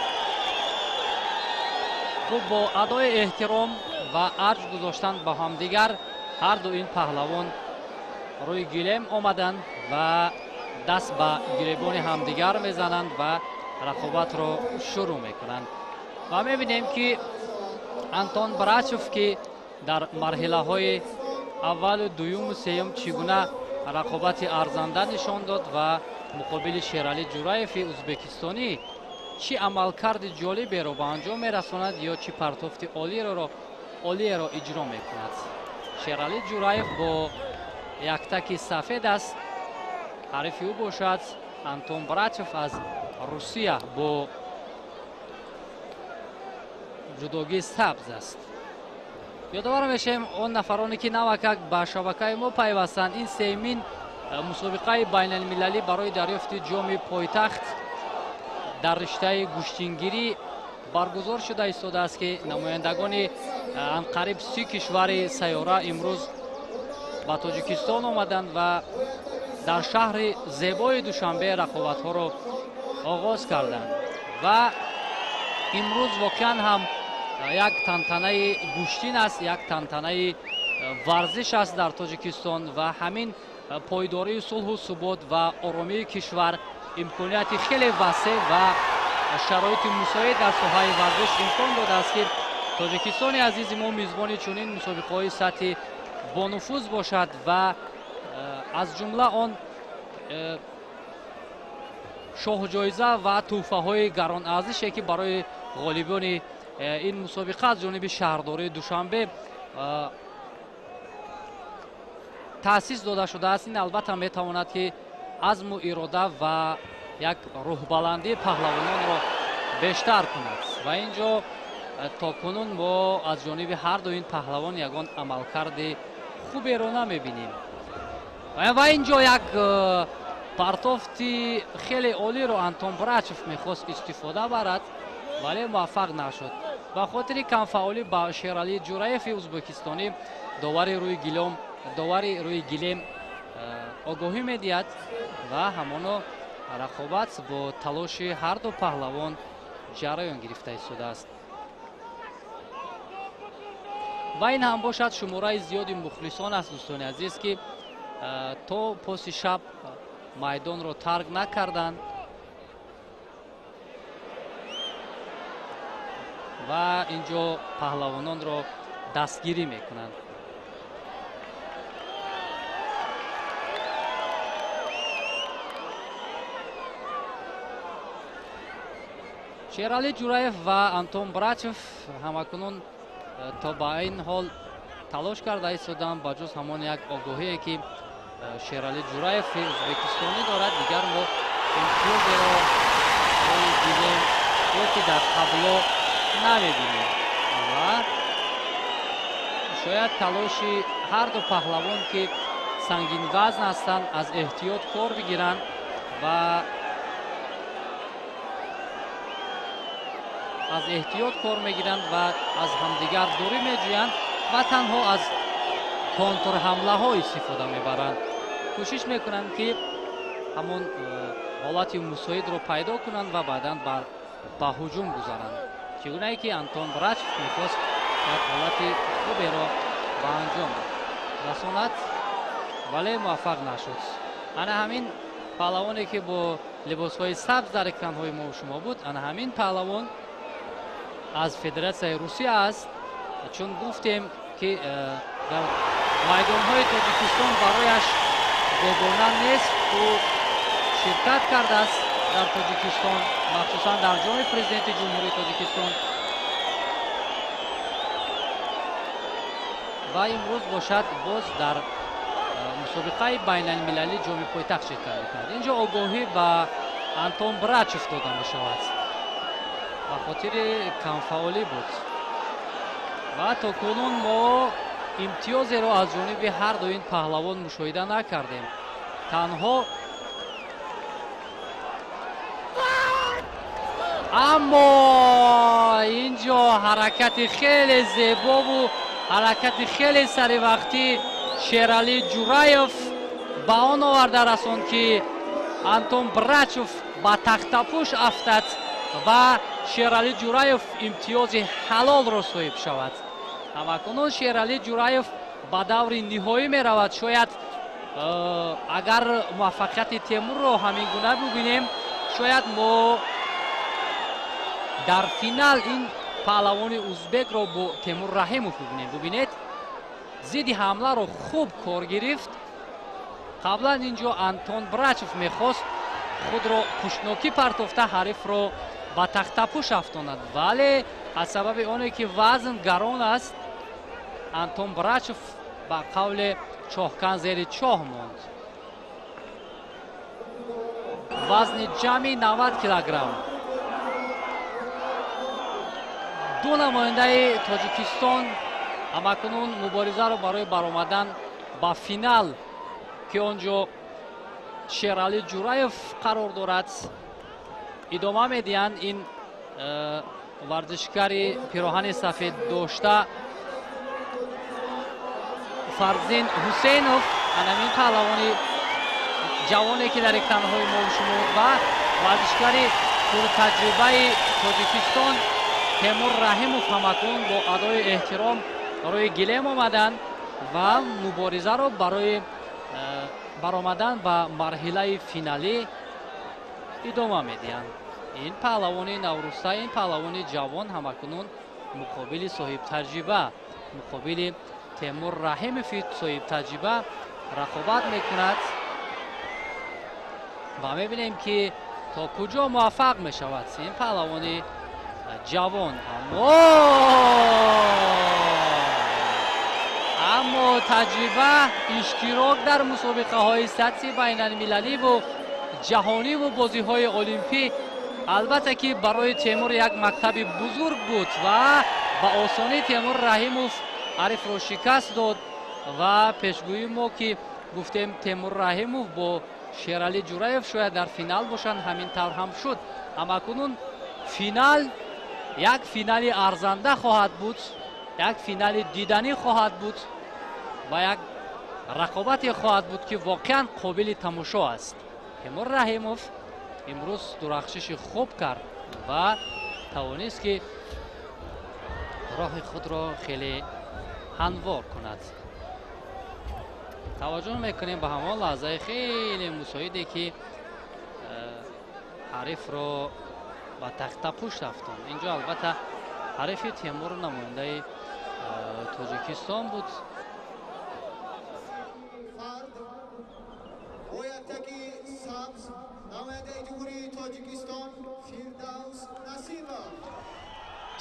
[SPEAKER 3] Хуб, бо адои эҳтиром ва арҷ гузоштан ба ҳамдигар ҳарду ин паҳлавон рӯи гилем омаданд ва даст ба гиребони ҳамдигар мезананд ва рақобатро шурӯъ мекунанд. Ва мебинем, ки Антон Брачев, ки дар марҳилаҳои аввалу дуюму сеюм чӣ гуна рақобати арзанда нишон дод ва муқобили Шералӣ Ҷураеви узбекистонӣ чӣ амалкарди ҷолиберо ба анҷом мерасонад ё чӣ партофти олиеро иҷро мекунад. Шералӣ Ҷураев бо яктаки сафед аст, ҳарифи ӯ бошад Антон Брачев аз Русия бо ҷудогии сабз аст. Ёдовар мешавем он нафароне, ки навакак ба шабакаи мо пайвастанд: ин сеюмин мусобиқаи байналмилалӣ барои дарёфти ҷоми пойтахт дар риштаи гӯштингирӣ баргузор шуда истодааст, ки намояндагони анқариб 30 кишвари сайёра имрӯз ба Тоҷикистон омаданд ва дар шаҳри зебои Душанбе рақобатҳоро оғоз карданд. Ва имрӯз воқеан ҳам як тантанаи гӯштин аст, як тантанаи варзиш аст дар Тоҷикистон ва ҳамин пойдории сулҳу субот ва оромии кишвар имконияти хеле васеъ ва шароити мусоид дар соҳаи варзиш имкон додааст, ки Тоҷикистони азизи мо мизбони чунин мусобиқаҳои сатҳи бонуфуз бошад ва аз ҷумла он шоҳҷоиза ва тӯҳфаҳои гаронарзише, ки барои ғолибони ин мусобиқа аз ҷониби шаҳрдории Душанбе таъсис дода шудааст, ин албатта метавонад, ки азму ирода ва як рӯҳбаландии паҳлавононро бештар кунад. Ва ин ҷо то кунун мо аз ҷониби ҳарду ин паҳлавон ягон амалкарди хуберо намебинем. Ва ин ҷо як партофти хеле олиро Антон Брачев мехост истифода барад, вале муваффақ нашуд. Ба хотири камфаъолӣ ба Шералӣ Ҷураеви узбекистонӣ довари рӯи гилем огоҳӣ медиҳад ва ҳамоно рақобат бо талоши ҳарду паҳлавон ҷараён гирифта истодааст. Ва ин ҳам бошад шумораи зиёди мухлисон аст, дӯстони азиз, ки то поси шаб майдонро тарк накарданд ва ин ҷо паҳлавононро дастгирӣ мекунанд. Шералӣ Ҷураев ва Антон Брачев ҳамакунун то ба ин ҳол талош карда истоданд, ба ҷуз ҳамон як огоҳие ки Шералӣ Ҷураев ӯзбекистонӣ дорад, дигар мо имтиёзеро рӯи дидем ё ки дар табло намебинем. Ва шояд талоши ҳар ду паҳлавон, ки сангинвазн ҳастанд, аз эҳтиёт кор бигиранд ва аз эҳтиёт кор мегиранд ва аз ҳамдигар дурӣ меҷӯянд ва танҳо аз контрҳамлаҳо истифода мебаранд. Кӯшиш мекунанд, ки ҳамон ҳолати мусоидро пайдо кунанд ва баъдан ба ҳуҷум гузаранд. Чӣ гунае ки Антон Брачев мехост як ҳолати хуберо ба анҷом расонад, вале муваффақ нашуд. Ана ҳамин паҳлавоне, ки бо либосҳои сабз дар экранҳои мо шумо буд, ана ҳамин паҳлавон аз Федератсияи Русия аст. Чун гуфтем, ки дар майдонҳои Тоҷикистон барояш бегона нест, ӯ ширкат кардааст дар Тоҷикистон, махсусан дар ҷоми Президенти Ҷумҳурии Тоҷикистон. Ва имрӯз бошад боз дар мусобиқаи байналмилалӣ ҷоми пойтахт ширкат мекунад. Инҷо огоҳӣ ба Антон Брачев дода мешавад, ба хотири камфаъолӣ буд. Ва то кунун мо имтиёзеро аз ҷониби ҳар ду ин паҳлавон мушоҳида накардем. Танҳо аммо инҷо ҳаракати хеле зебову ҳаракати хеле саривақтӣ Шералӣ Ҷураев ба он оварда расонд, ки Антон Брачев ба тахтапӯш афтад ва Шералӣ Ҷураев имтиёзи ҳалолро соҳиб шавад. Ҳамакунун Шералӣ Ҷураев ба даври ниҳоӣ меравад. Шояд агар муваффақияти Темурро ҳамин гуна бибинем, шояд мо дар финал ин паҳлавони узбекро бо Темур Раҳимов бибинем. Бибинед, зидди ҳамларо хуб кор гирифт. Қаблан инҷо Антон Брачев мехост худро пуштнокӣ партофта ҳарифро ба тахтапӯш афтонад, вале аз сабаби оне ки вазн гарон аст, Антон Брачев ба қавле чоҳкан зери чоҳ монд. Вазни ҷамъи 90 килограмм. Ду намояндаи Тоҷикистон ҳамакунун муборизаро барои баромадан ба финал, ки он ҷо Шералӣ Ҷураев қарор дорад, идома медиҳанд. Ин варзишгари пироҳани сафед дошта Фарзин Ҳусейнов, анамин паҳлавони ҷавоне, ки дар экранҳои мо шумо, ва варзишгари пуртаҷрибаи Тоҷикистон Темур Раҳимов ҳамакун бо адои эҳтиром рӯи гилем омаданд ва муборизаро барои баромадан ба марҳилаи финалӣ идома медиҳанд. Ин паҳлавони навруста, ин паҳлавони ҷавон ҳамакунун муқобили соҳибтаҷриба, муқобили Темур Раҳимови соҳибтаҷриба рақобат мекунад ва мебинем, ки то куҷо муваффақ мешавад ин паҳлавони ҷавон. Аммо таҷриба, иштирок дар мусобиқаҳои сатҳи байналмилаливу ҷаҳониву бозиҳои олимпӣ албатта ки барои Темур як мактаби бузург буд ва ба осонӣ Темур Раҳимов ҳарифро шикаст дод. Ва пешгӯии мо, ки гуфтем Темур Раҳимов бо Шералӣ Ҷураев шояд дар финал бошанд, ҳамин тавр ҳам шуд. Ҳамакунун финал як финали арзанда хоҳад буд, як финали диданӣ хоҳад буд ва як рақобате хоҳад буд, ки воқеан қобили тамошо аст. Темур Раҳимов имрӯз дурахшиши хуб кард ва тавонист, ки роҳи худро хеле ҳамвор кунад. Таваҷҷӯҳ мекунем ба ҳамон лаҳзаи хеле мусоиде, ки ҳарифро ба тахтапӯш афтонд. Инҷо албатта ҳарифи Темур намояндаи Тоҷикистон буд.
[SPEAKER 2] Бояд таки сабз намояндаи Ҷумҳурии Тоҷикистон Фирдавс Насимов.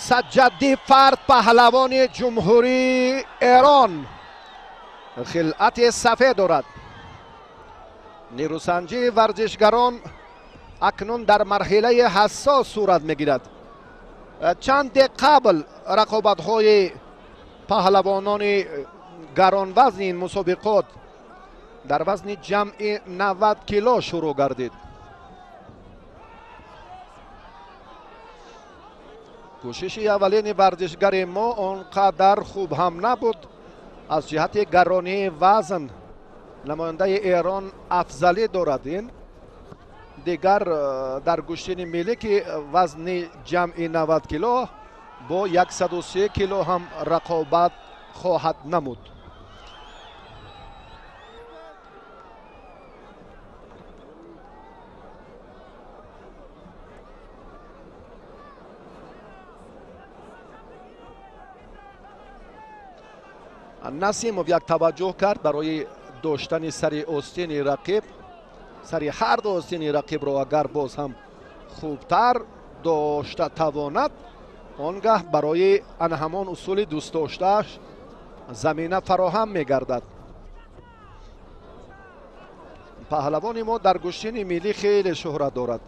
[SPEAKER 4] Саҷҷадӣ Фард, паҳлавони Ҷумҳурии Эрон, хилъати сафед дорад. Нерӯсанҷии варзишгарон акнун дар марҳилаи ҳассос сурат мегирад. Чанде қабл рақобатҳои паҳлавонони гаронвазни ин мусобиқот дар вазни ҷамъи 90 кило шурӯъ гардид. Кӯшиши аввалини варзишгари мо он қадар хуб ҳам набуд. Аз ҷиҳати гаронии вазн намояндаи Эрон афзалӣ дорад. Ин дигар дар гӯштини миллӣ, ки вазни ҷамъи 90 кило бо 103 кило ҳам рақобат хоҳад намуд. Насимов як таваҷҷӯҳ кард барои доштани сари остини рақиб. Сари ҳар ду остини рақибро агар боз ҳам хубтар дошта тавонад, он гаҳ барои ана ҳамон усули дӯстдоштааш замина фароҳам мегардад. Паҳлавони мо дар гӯштини миллӣ хеле шӯҳрат дорад.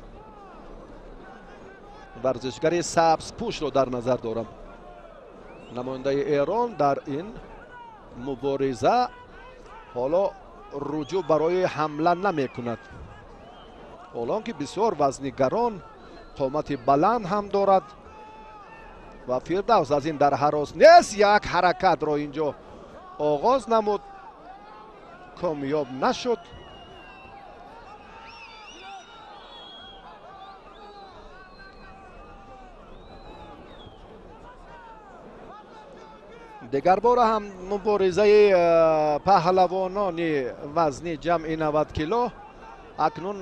[SPEAKER 4] Варзишгари сабзпӯшро дар назар дорам. Намояндаи Эрон дар ин мубориза ҳоло руҷӯъ барои ҳамла намекунад, ҳолон ки бисёр вазни гарон, қомати баланд ҳам дорад ва Фирдавс аз ин дар ҳарос нест. Як ҳаракатро инҷо оғоз намуд, комёб нашуд. Дигар бора ҳам муборизаи паҳлавонони вазни ҷамъи 90 кило акнун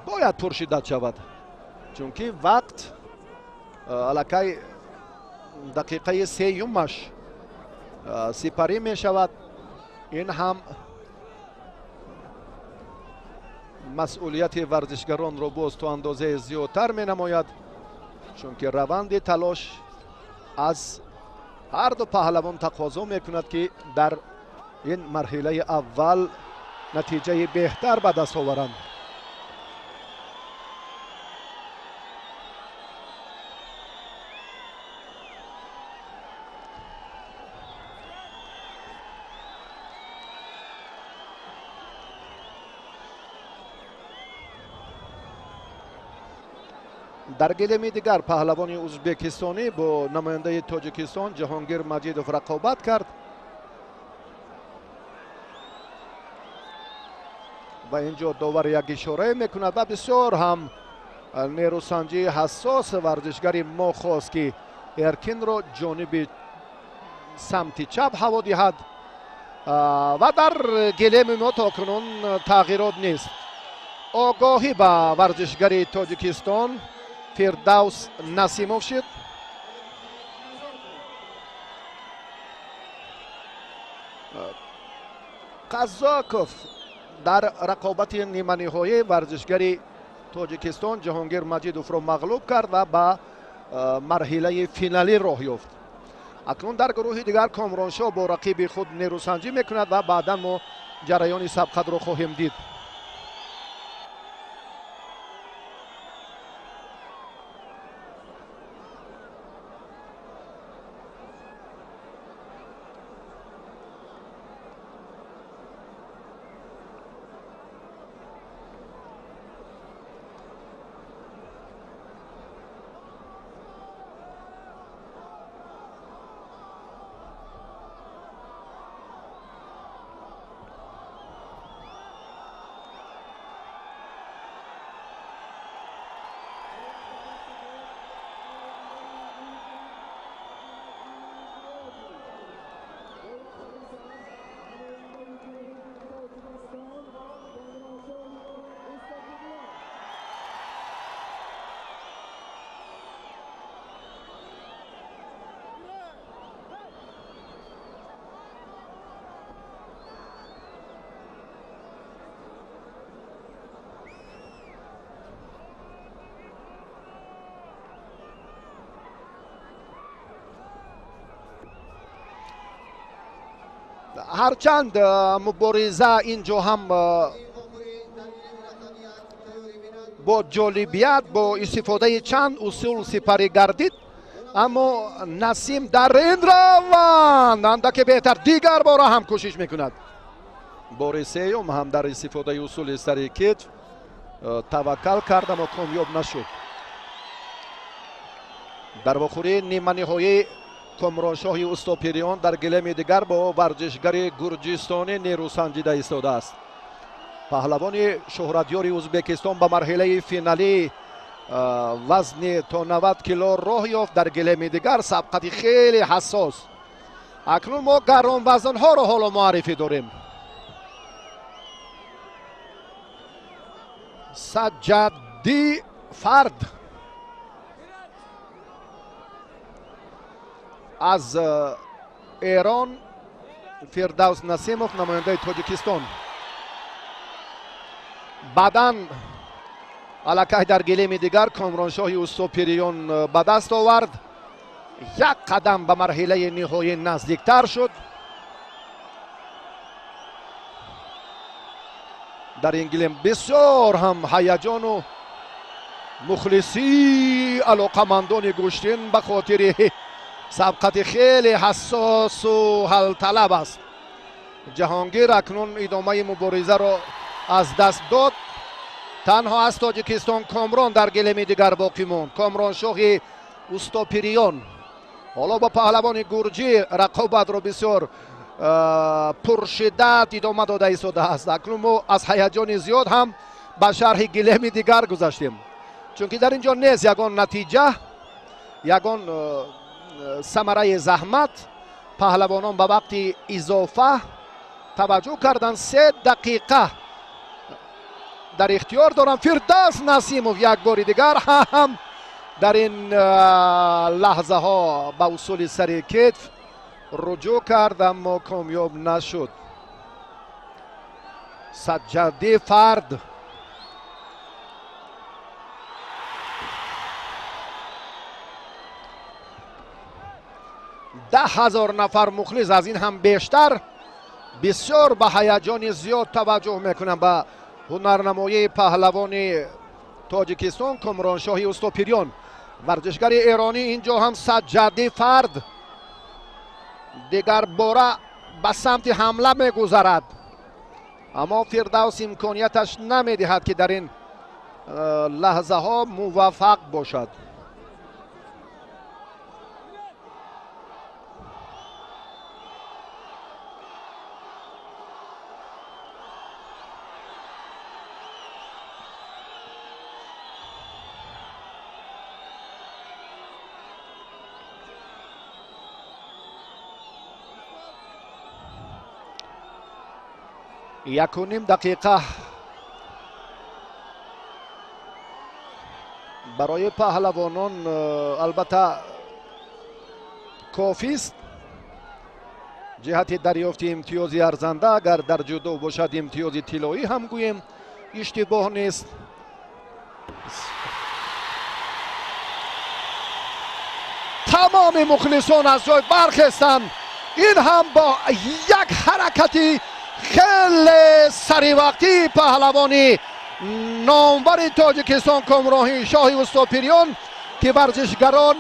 [SPEAKER 4] бояд пуршиддат шавад, чунки вақт аллакай дақиқаи сеюмаш сипарӣ мешавад. Ин ҳам масъулияти варзишгаронро боз то андозаи зиёдтар менамояд, чунки раванди талош аз ҳар ду паҳлавон тақозо мекунад, ки дар ин марҳилаи аввал натиҷаи беҳтар ба даст оваранд. Дар гилеми дигар паҳлавони ӯзбекистонӣ бо намояндаи Тоҷикистон Ҷаҳонгир Маҷидов рақобат кард ва инҷо довар як ишорае мекунад ва бисёр ҳам нерӯсанҷии ҳассос варзишгари мо хост, ки Эркинро ҷониби самти чап ҳаво диҳад ва дар гилеми мо то кунун тағйирот нест. Огоҳӣ ба варзишгари Тоҷикистон Фирдавс Насимов шуд. Қазоков дар рақобати ниманиҳоӣ варзишгари Тоҷикистон Ҷаҳонгир Маҷидовро мағлуб кард ва ба марҳилаи финалӣ роҳ ёфт. Акнун дар гурӯҳи дигар Комроншоҳ бо рақиби худ нерӯсанҷӣ мекунад ва баъдан мо ҷараёни сабқатро хоҳем дид. Ҳарчанд мубориза инҷо ҳам бо ҷолибият, бо истифодаи чанд усул сипарӣ гардид, аммо Насим дар ин раванд андаке беҳтар дигар бора ҳам кӯшиш мекунад. Бори сеюм ҳам дар истифодаи усули сари китф таваккал кард, аммо комёб нашуд. Дар вохӯрии ниманиҳоӣ Комроншоҳи Устопириён дар гилеми дигар бо варзишгари гурҷистонӣ нерӯсанҷида истодааст. Паҳлавони шӯҳратёри Ӯзбекистон ба марҳилаи финалӣ вазни то 90 кило роҳ ёфт. Дар гилеми дигар сабқати хеле ҳассос. Акнун мо гаронвазнҳоро ҳоло муаррифӣ дорем. Саҷҷадӣ Фард аз Эрон, Фирдавс Насимов намояндаи Тоҷикистон. Баъдан аллакай дар гилеми дигар Комроншоҳи Устопириён ба даст овард, як қадам ба марҳилаи ниҳоӣ наздиктар шуд. Дар ин гилем бисёр ҳам ҳаяҷону мухлисӣ алоқамандони гӯштин ба хотири сабқати хеле ҳассосу ҳалталаб аст. Ҷаҳонгир акнун идомаи муборизаро аз даст дод. Танҳо аз Тоҷикистон Комрон дар гилеми дигар боқӣ монд. Комроншоҳи Устопириён ҳоло бо паҳлавони гурҷӣ рақобатро бисёр пуршиддат идома дода истодааст. Акнун мо аз ҳаяҷони зиёд ҳам ба шарҳи гилеми дигар гузаштем, чунки дар ин ҷо нест ягон натиҷа, ягон самараи заҳмат. Паҳлавонон ба вақти изофа таваҷҷӯҳ карданд. 3 дақиқа дар ихтиёр доранд. Фирдавс Насимов як бори дигар ҳам дар ин лаҳзаҳо ба усули сари китф руҷӯъ кард, аммо комёб нашуд. Саҷҷадӣ Фард 10,000 нафар мухлис, аз ин ҳам бештар, бисёр ба ҳаяҷони зиёд таваҷҷӯҳ мекунанд ба ҳунарнамоии паҳлавони Тоҷикистон Комроншоҳи Устопириён. Варзишгари эронӣ инҷо ҳам Саҷҷадӣ Фард дигар бора ба самти ҳамла мегузарад, аммо Фирдавс имконияташ намедиҳад, ки дар ин лаҳзаҳо муваффақ бошад. Як ним дақиқа барои паҳлавонон албатта кофист ҷиҳати дарёфти имтиёзи арзанда. Агар дар ҷудо бошад имтиёзи тиллоӣ ҳам гӯем иштибоҳ нест. Тамоми мухлисон аз ҷой бархестанд. Ин ҳам бо як ҳаракати хеле саривақтии паҳлавони номбари Тоҷикистон Комроншоҳи Устопириён, ки варзишгарон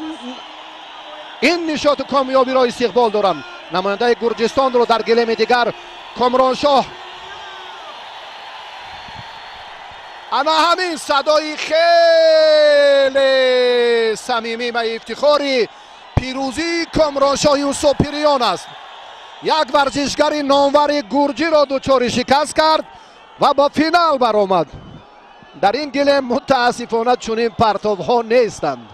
[SPEAKER 4] ин нишоту комёбиро истиқбол доранд. Намояндаи Гурҷистонро дар гилеми дигар Комроншоҳ. Ана ҳамин садои хеле самимӣ ва ифтихори пирӯзии Комроншоҳи Устопириён аст. Як варзишгари номвари гурҷиро дучори шикаст кард ва ба финал баромад. Дар ин гилем мутаассифона чунин партовҳо нестанд.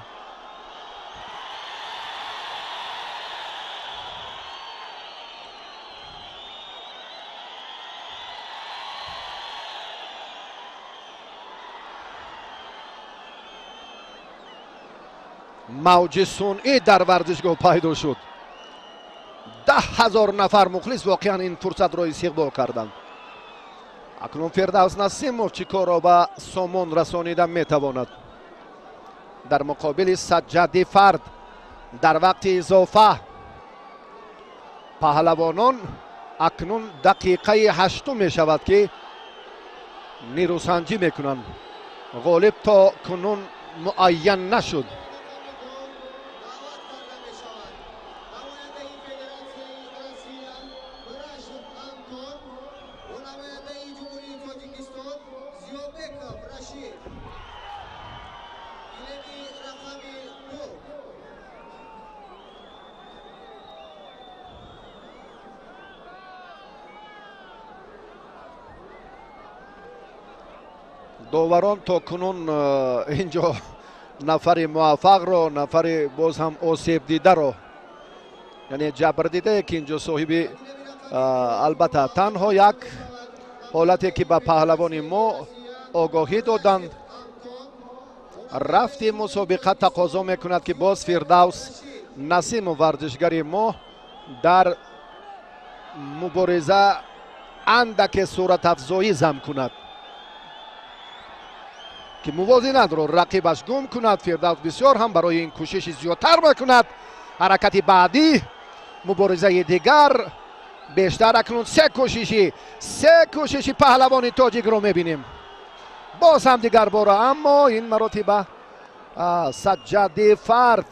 [SPEAKER 4] Мавҷи сунъӣ дар варзишгоҳ пайдо шуд. 10,000 нафар мухлис воқеан ин фурсатро истиқбол карданд. Акнун Фирдавс Насимов чӣ корро ба сомон расонида метавонад? Дар муқобили Саҷҷадӣ Фард дар вақти изофа паҳлавонон Акнун дақиқаи ҳаштум мешавад, ки нерӯсанҷӣ мекунанд. Ғолиб то кунун муайян нашуд. Доварон то кунун инҷо нафари муваффақро, нафари боз ҳам осебдидаро, яъне ҷабрдидае, ки инҷо соҳиби албатта танҳо як ҳолате, ки ба паҳлавони мо огоҳӣ доданд, рафти мусобиқа тақозо мекунад, ки боз Фирдавс Насимов, варзишгари мо, дар мубориза андаке суратафзоӣ зам кунад, ки мувозинатро рақибаш гум кунад. Фирдавс бисёр ҳам барои ин кӯшиши зиёдтар мекунад. Ҳаракати баъдӣ, муборизаи дигар бештар. Акнун се кӯшиши паҳлавони тоҷикро мебинем боз ҳам дигар бора, аммо ин маротиба Саҷҷади Фард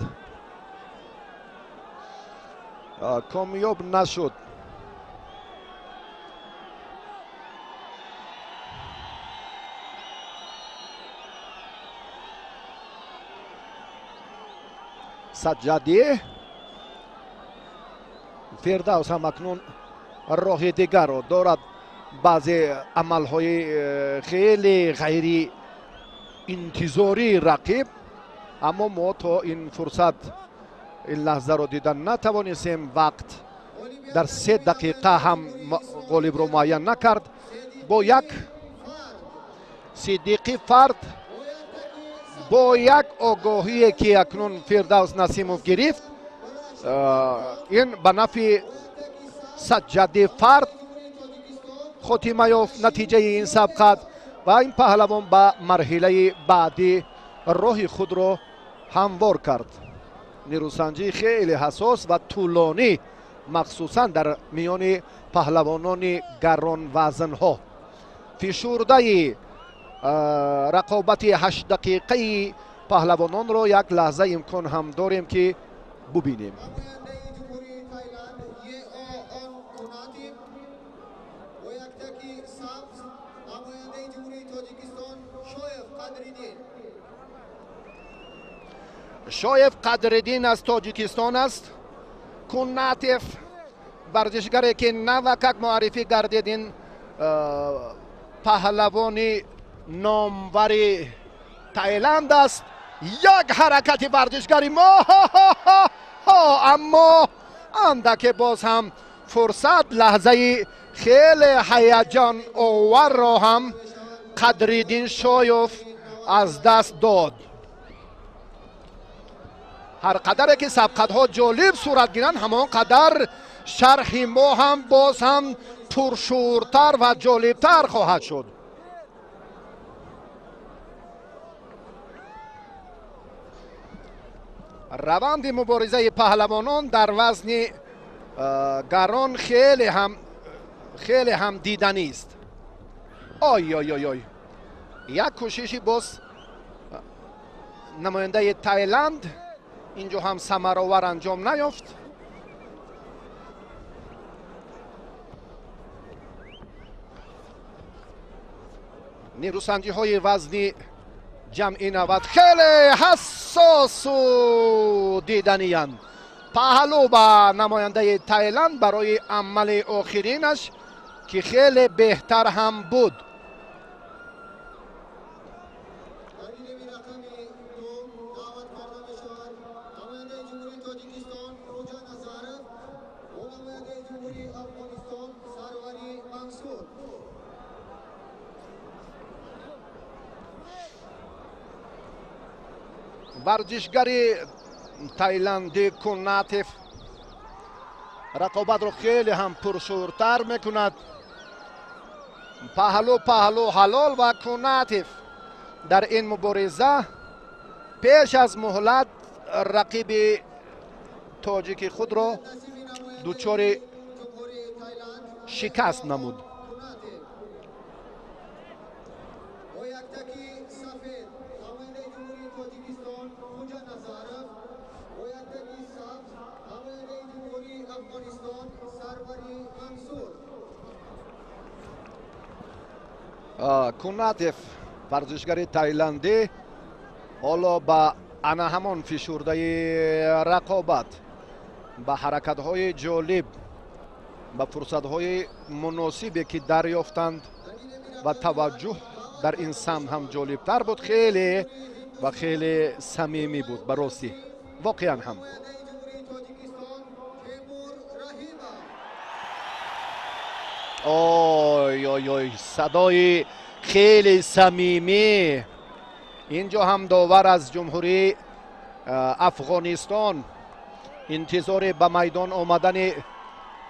[SPEAKER 4] комёб нашуд. Саҷҷадӣ Фирдавс ҳам акнун роҳи дигарро дорад. Баъзе амалҳои хеле ғайри интизории рақиб, аммо мо то ин фурсат, ин лаҳзаро дидан натавонистем. Вақт дар 3 дақиқа ҳам ғолибро муайян накард. Бо як Сидиқӣ Фард, бо як огоҳие, ки акнун Фирдавс Насимов гирифт, ин ба нафъи Саҷҷади Фард хотима ёфт натиҷаи ин сабқат ва ин паҳлавон ба марҳилаи баъдӣ роҳи худро ҳамвор кард. Нерӯсанҷии хеле ҳассос ва тӯлонӣ, махсусан дар миёни паҳлавонони гаронвазнҳо, фишурдаи рақобати ҳаштдақиқаи паҳлавононро як лаҳза имкон ҳам дорем, ки бубинем.
[SPEAKER 2] Намояндаи Ҷумҳурии Таиланд Ео Кунатип бо яктаки сабз, намояндаи Ҷумҳурии Тоҷикистон Шоев Қадриддин.
[SPEAKER 4] Шоев Қадриддин аз Тоҷикистон аст. Кунатев, варзишгаре, ки навакак муаррифӣ гардид, ин паҳлавони номвари Таиланд аст. Як ҳаракати варзишгари мо, аммо андаке боз ҳам фурсат, лаҳзаи хеле ҳаяҷон оварро ҳам Қадриддин Шоев аз даст дод. Ҳар қадаре ки сабқатҳо ҷолиб сурат гиранд, ҳамон қадар шарҳи мо ҳам боз ҳам пуршӯртар ва ҷолибтар хоҳад шуд. Раванди муборизаи паҳлавонон дар вазни гарон хеле ҳам диданист. Ой, ой, ой, ой, як кӯшиши боз намояндаи Таиланд инҷо ҳам самаровар анҷом наёфт. Нерӯсанҷиҳои вазни ҷамъи 90 хеле ҳассосу диданиянд. Паҳлӯ ба намояндаи Таиланд барои амали охиринаш, ки хеле беҳтар ҳам буд.
[SPEAKER 2] Дар гилеми рақами 2 даъват карда мешавад намояндаи Ҷумҳурии Тоҷикистон Хоҷа Назаров ва намояндаи Ҷумҳурии Афғонистон Сарвари Мансур.
[SPEAKER 4] Варзишгари тайландӣ Кунатев рақобатро хеле ҳам пуршӯртар мекунад. Паҳлӯ, паҳлӯ ҳалол ва Кунатев дар ин мубориза пеш аз муҳлат рақиби тоҷики худро дучори
[SPEAKER 2] Ҷумҳурии Таиланд.
[SPEAKER 4] шикаст намуд. Кунатев варзишгари тайландӣ ҳоло ба ана ҳамон фишурдаи рақобат, ба ҳаракатҳои ҷолиб, ба фурсатҳои муносибе ки дарёфтанд ва таваҷҷӯҳ дар ин самт ҳам ҷолибтар буд, хеле ва хеле самимӣ буд ба ростӣ, воқеан ҳам. Ой ой ой, садои хеле самимӣ. Инҷо ҳам довар аз ҷумҳурии Афғонистон интизори ба майдон омадани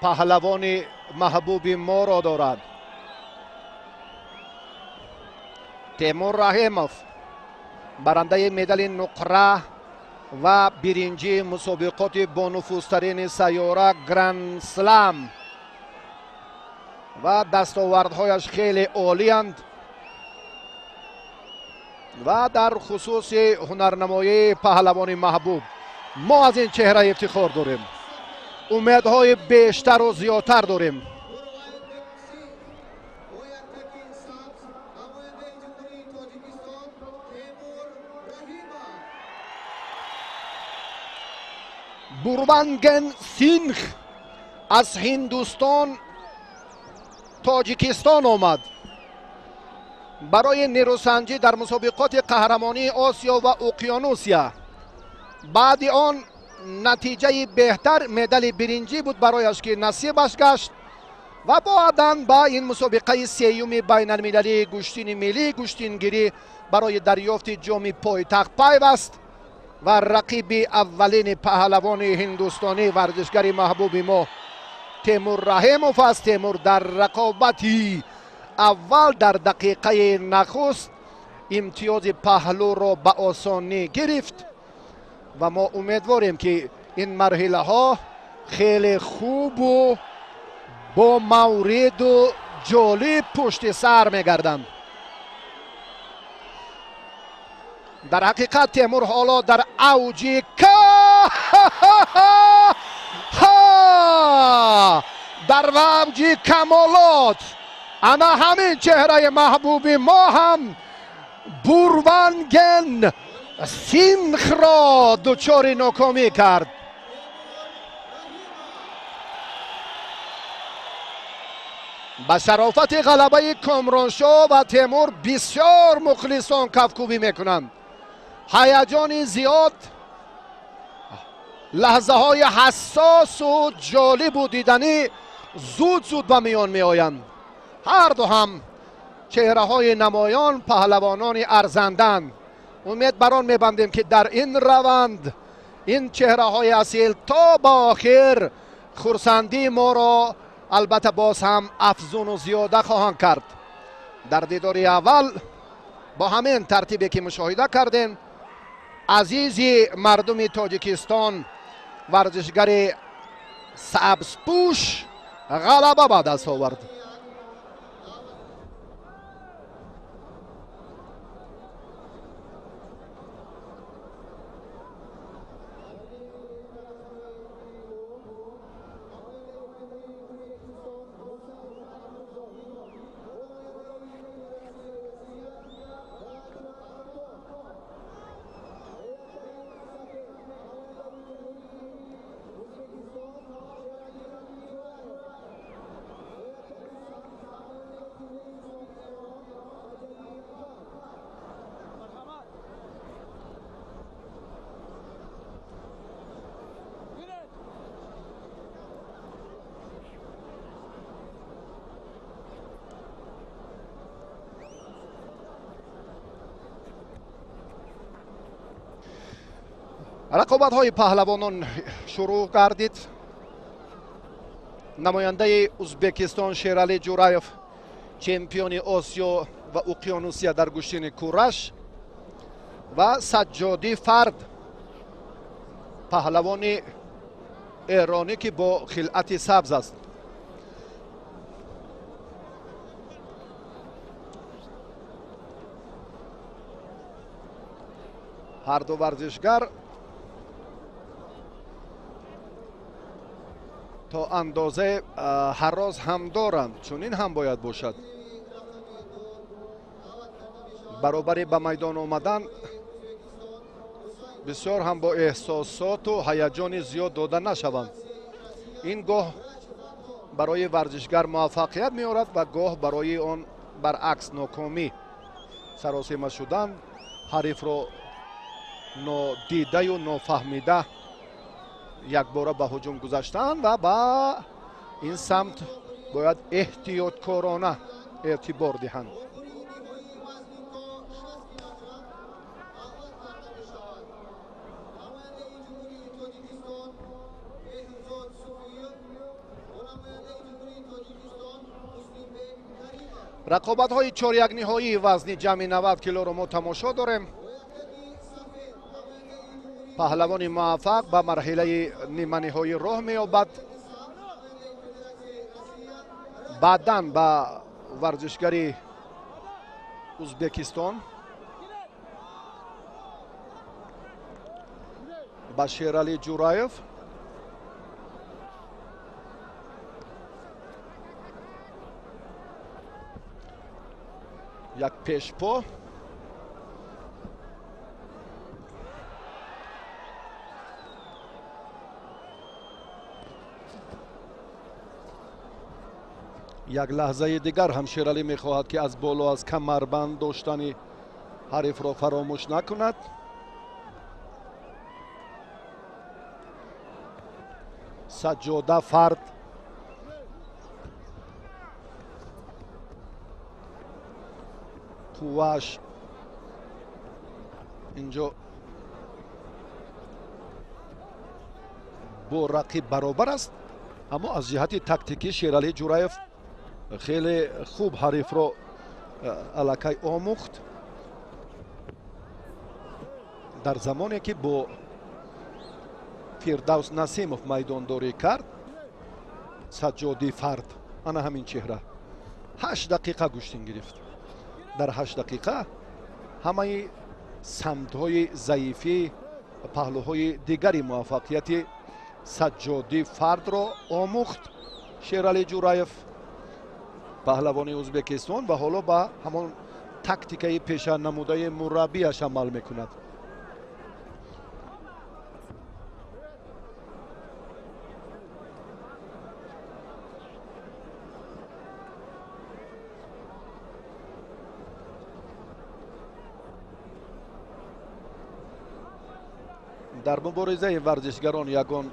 [SPEAKER 4] паҳлавони маҳбуби моро дорад. Темур Раҳимов барандаи медали нуқра ва биринҷии мусобиқоти бонуфузтарини сайёра Гранд Слам ва дастовардҳояш хеле олиянд ва дар хусуси ҳунарнамоии паҳлавони маҳбуб мо аз ин чеҳра ифтихор дорем, умедҳои бештару зиёдтар дорем. Бурванген Сингх аз Ҳиндустон Тоҷикистон омад барои нерӯсанҷӣ дар мусобиқоти қаҳрамонии Осиё ва Уқёнусия. Баъди он натиҷаи беҳтар медали биринҷӣ буд барояш ки насибаш гашт ва баъдан ба ин мусобиқаи сеюми байналмилалии гӯштини миллии гӯштингирӣ барои дарёфти ҷоми пойтахт пайваст ва рақиби аввалини паҳлавони ҳиндустонӣ варзишгари маҳбуби мо Темур Раҳимов аст. Темур дар рақобати аввал дар дақиқаи нахуст имтиёзи паҳлӯро ба осонӣ гирифт ва мо умедворем ки ин марҳилаҳо хеле хубу бо мавриду ҷолиб пушти сар мегарданд. Дар ҳақиқат Темур ҳоло дар авҷи дар авҷи камолот. Ана ҳамин чеҳраи маҳбуби мо ҳам Бурванген Сингхро дучори нокомӣ кард. Ба шарофати ғалабаи Комроншоҳ ва Темур бисёр мухлисон кафкӯбӣ мекунанд. Ҳаяҷони зиёд, лаҳзаҳои ҳассосу ҷолибу диданӣ зуд-зуд ба миён меоянд. Ҳар ду ҳам чеҳраҳои намоён, паҳлавонони арзанданд. Умед бар он мебандем ки дар ин раванд ин чеҳраҳои асил то ба охир хурсандии моро албатта боз ҳам афзуну зиёда хоҳанд кард. Дар дидори аввал бо ҳамин тартибе ки мушоҳида кардем, азизи мардуми Тоҷикистон варзишгари сабзпӯш ғалаба ба даст овард. Рақобатҳои паҳлавонон шурӯъ гардид. Намояндаи Узбекистон Шерали Ҷураев, чемпиони Осиё ва Уқёнусия дар гӯштини кураш, ва Саҷҷодӣ Фард, паҳлавони эронӣ ки бо хилъати сабз аст. Ҳар ду варзишгар то андоза ҳарроз ҳам доранд, чунин ҳам бояд бошад. Баробари ба майдон омадан бисёр ҳам бо эҳсосоту ҳаяҷони зиёд дода нашаванд. Ин гоҳ барои варзишгар муваффақият меорад ва гоҳ барои он баръакс нокомӣ. Саросима шудан, ҳарифро нодидаю нофаҳмида якбора ба ҳуҷум гузаштан ва ба ин самт бояд эҳтиёткорона эътибор диҳанд. Рақобатҳои чорякниҳоии вазни ҷамъи 90 килоро мо тамошо дорем. Паҳлавони муваффақ ба марҳилаи ниманиҳоӣ роҳ меёбад. Баъдан ба варзишгари Узбекистон ба Шерали Ҷураев як пешпо як лаҳзаи дигар ҳам Шералӣ мехоҳад ки аз боло аз камарбанд доштани ҳарифро фаромӯш накунад. Саҷҷода Фард қуввааш инҷо бо рақиб баробар аст, аммо аз ҷиҳати тактикӣ Шералӣ Ҷураев хеле хуб ҳарифро аллакай омӯхт. Дар замоне ки бо Фирдавс Насимов майдондорӣ кард, Саҷҷоди Фард ана ҳамин чеҳра 8 дақиқа гӯштин гирифт. Дар 8 дақиқа ҳамаи самтҳои заифӣ ва паҳлӯҳои дигари муваффақияти Саҷҷоди Фардро омӯхт Шералӣ Ҷураев, паҳлавони Узбекистон, ва ҳоло ба ҳамон тактикаи пешанамудаи мураббияш амал мекунад. Дар муборизаи варзишгарон ягон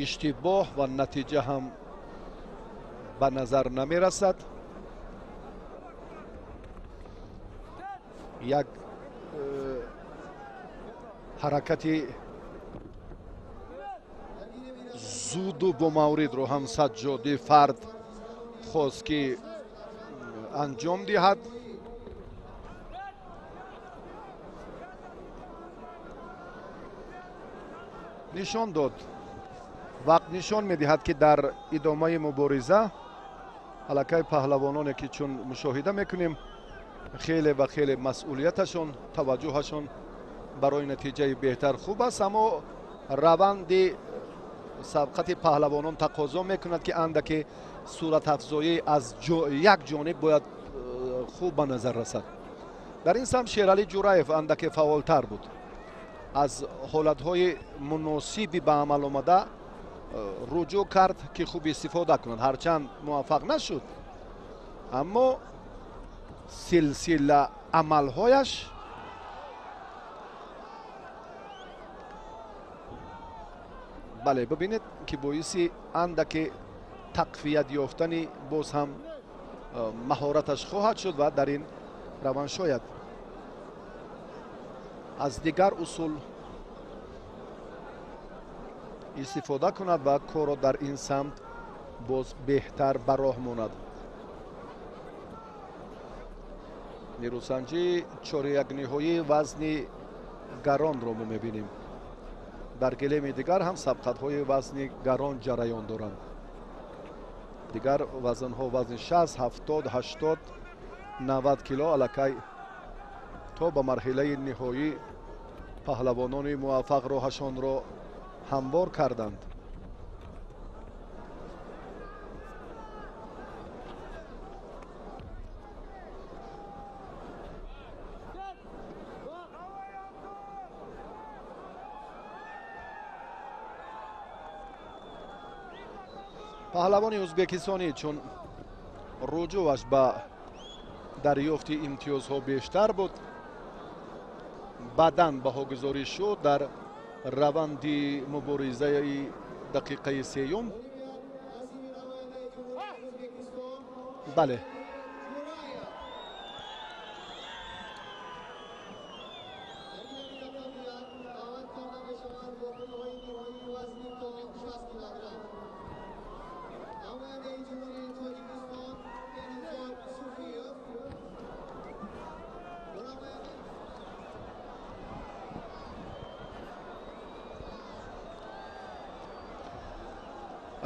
[SPEAKER 4] иштибоҳ ва натиҷа ҳам ба назар намерасад. Як ҳаракати зуду бомавридро ҳам Саҷҷоди Фард хост ки анҷом диҳад. Нишон дод, вақт нишон медиҳад ки дар идомаи мубориза аллакай паҳлавононе ки чун мушоҳида мекунем хеле ва хеле масъулияташон, таваҷҷӯҳашон барои натиҷаи беҳтар хуб аст, аммо раванди сабқати паҳлавонон тақозо мекунад ки андаке суратафзоӣ аз як ҷониб бояд хуб ба назар расад. Дар ин самт Шералӣ Ҷураев андаке фаъолтар буд. Аз ҳолатҳои муносиби ба амал омада руҷӯъ кард ки хуб истифода кунад. Ҳарчанд муваффақ нашуд, аммо силсила амалҳояш бале бибинед ки боиси андаке тақвият ёфтани боз ҳам маҳораташ хоҳад шуд ва дар ин раванд шояд аз дигар усул истифода кунад ва корро дар ин самт боз беҳтар ба роҳ монад. Нерӯсанҷии чорякниҳоии вазни гаронро мо мебинем. Дар гилеми дигар ҳам сабқатҳои вазни гарон ҷараён доранд. Дигар вазнҳо вазни 60, 70, 80, 90 кило аллакай То ба марҳилаи ниҳоӣ паҳлавонони муваффақ роҳашонро ҳамвор карданд. Паҳлавони ӯзбекистонӣ чун руҷӯъаш ба дарёфти имтиёзҳо бештар буд, баъдан баҳогузорӣ шуд дар раванди муборизаи дақиқаи сеюм. Бале,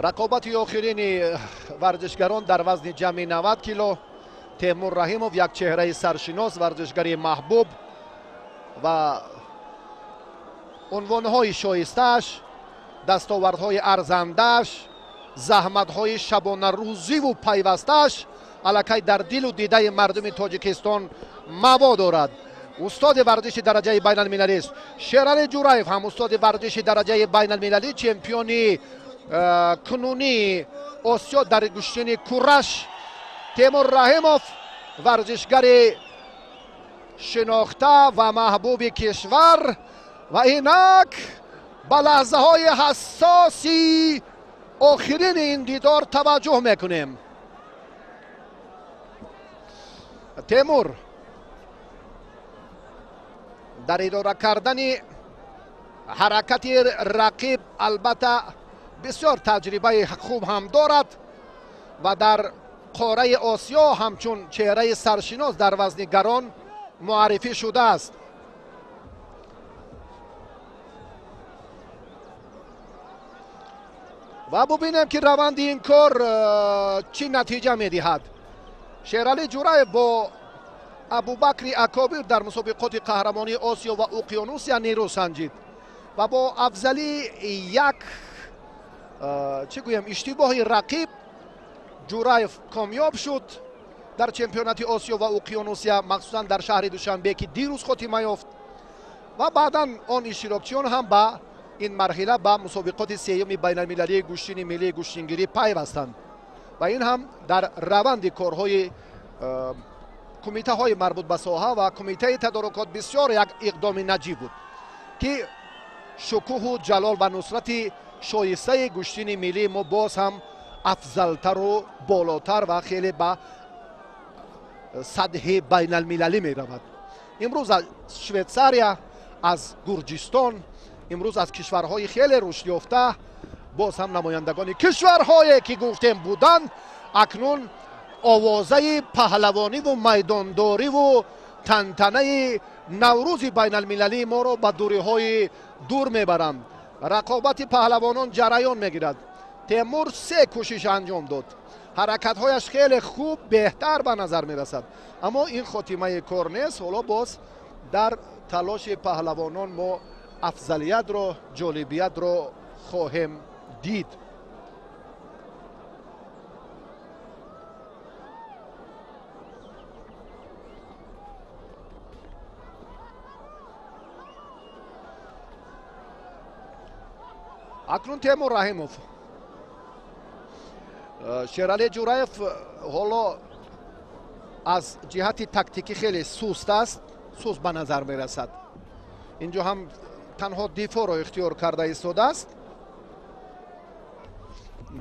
[SPEAKER 4] рақобати охирини варзишгарон дар вазни ҷамъи 90 кило. Темур Раҳимов, як чеҳраи саршинос, варзишгари маҳбуб ва унвонҳои шоистааш, дастовардҳои арзандааш, заҳматҳои шабонарӯзиву пайвастааш аллакай дар дилу дидаи мардуми Тоҷикистон маво дорад. Устоди варзиши дараҷаи байналмилалист. Шерали Ҷураев ҳам устоди варзиши дараҷаи байналмилалӣ, чемпиони кунунии Осиё дар гӯштини кураш. Темур Раҳимов варзишгари шинохта ва маҳбуби кишвар ва инак ба лаҳзаҳои ҳассоси охирини ин дидор таваҷҷӯҳ мекунем. Темур дар идора кардани ҳаракати рақиб албатта бисёр таҷрибаи хуб ҳам дорад ва дар қораи Осиё ҳамчун чеҳраи саршинос дар вазни гарон муаррифӣ шудааст. Ва бубинем, ки раванди ин кор чӣ натиҷа медиҳад. Шералӣ Ҷураев бо Абубакри Акобир дар мусобиқоти қаҳрамонии Осиё ва Уқёнусия нерӯ санҷид ва бо афзалии як чӣ гӯям иштибоҳи рақиб Ҷураев комёб шуд дар чемпионати Осиё ва Уқёнусия, махсусан дар шаҳри Душанбе, ки дирӯз хотима ёфт ва баъдан он иштирокчиён ҳам ба ин марҳила ба мусобиқоти сеюми байналмилалии гӯштини миллии гӯштингирӣ пайвастанд ва ин ҳам дар раванди корҳои кумитаҳои марбут ба соҳа ва кумитаи тадорукот бисёр як иқдоми наҷиб буд, ки шукӯҳу ҷалол ва нусрати шоистаи гӯштини миллии мо боз ҳам афзалтару болотар ва хеле ба сатҳи байналмилалӣ меравад. Имрӯз аз Швейтсария, аз Гурҷистон, имрӯз аз кишварҳои хеле рушдёфта боз ҳам намояндагони кишварҳое ки гуфтем буданд, акнун овозаи паҳлавониву майдондориву тантанаи наврӯзи байналмилалии моро ба дуриҳои дур мебаранд. Рақобати паҳлавонон ҷараён мегирад. Темур се кӯшиш анҷом дод. Ҳаракатҳояш хеле хуб, беҳтар ба назар мерасад, аммо ин хотимаи кор нест. Ҳоло боз дар талоши паҳлавонон мо афзалиятро, ҷолибиятро хоҳем дид. Акнун Темур Раҳимов. Шералӣ Ҷураев ҳоло аз ҷиҳати тактикӣ хеле суст аст, суст ба назар мерасад. Инҷо ҳам танҳо дифоъро ихтиёр карда истодааст.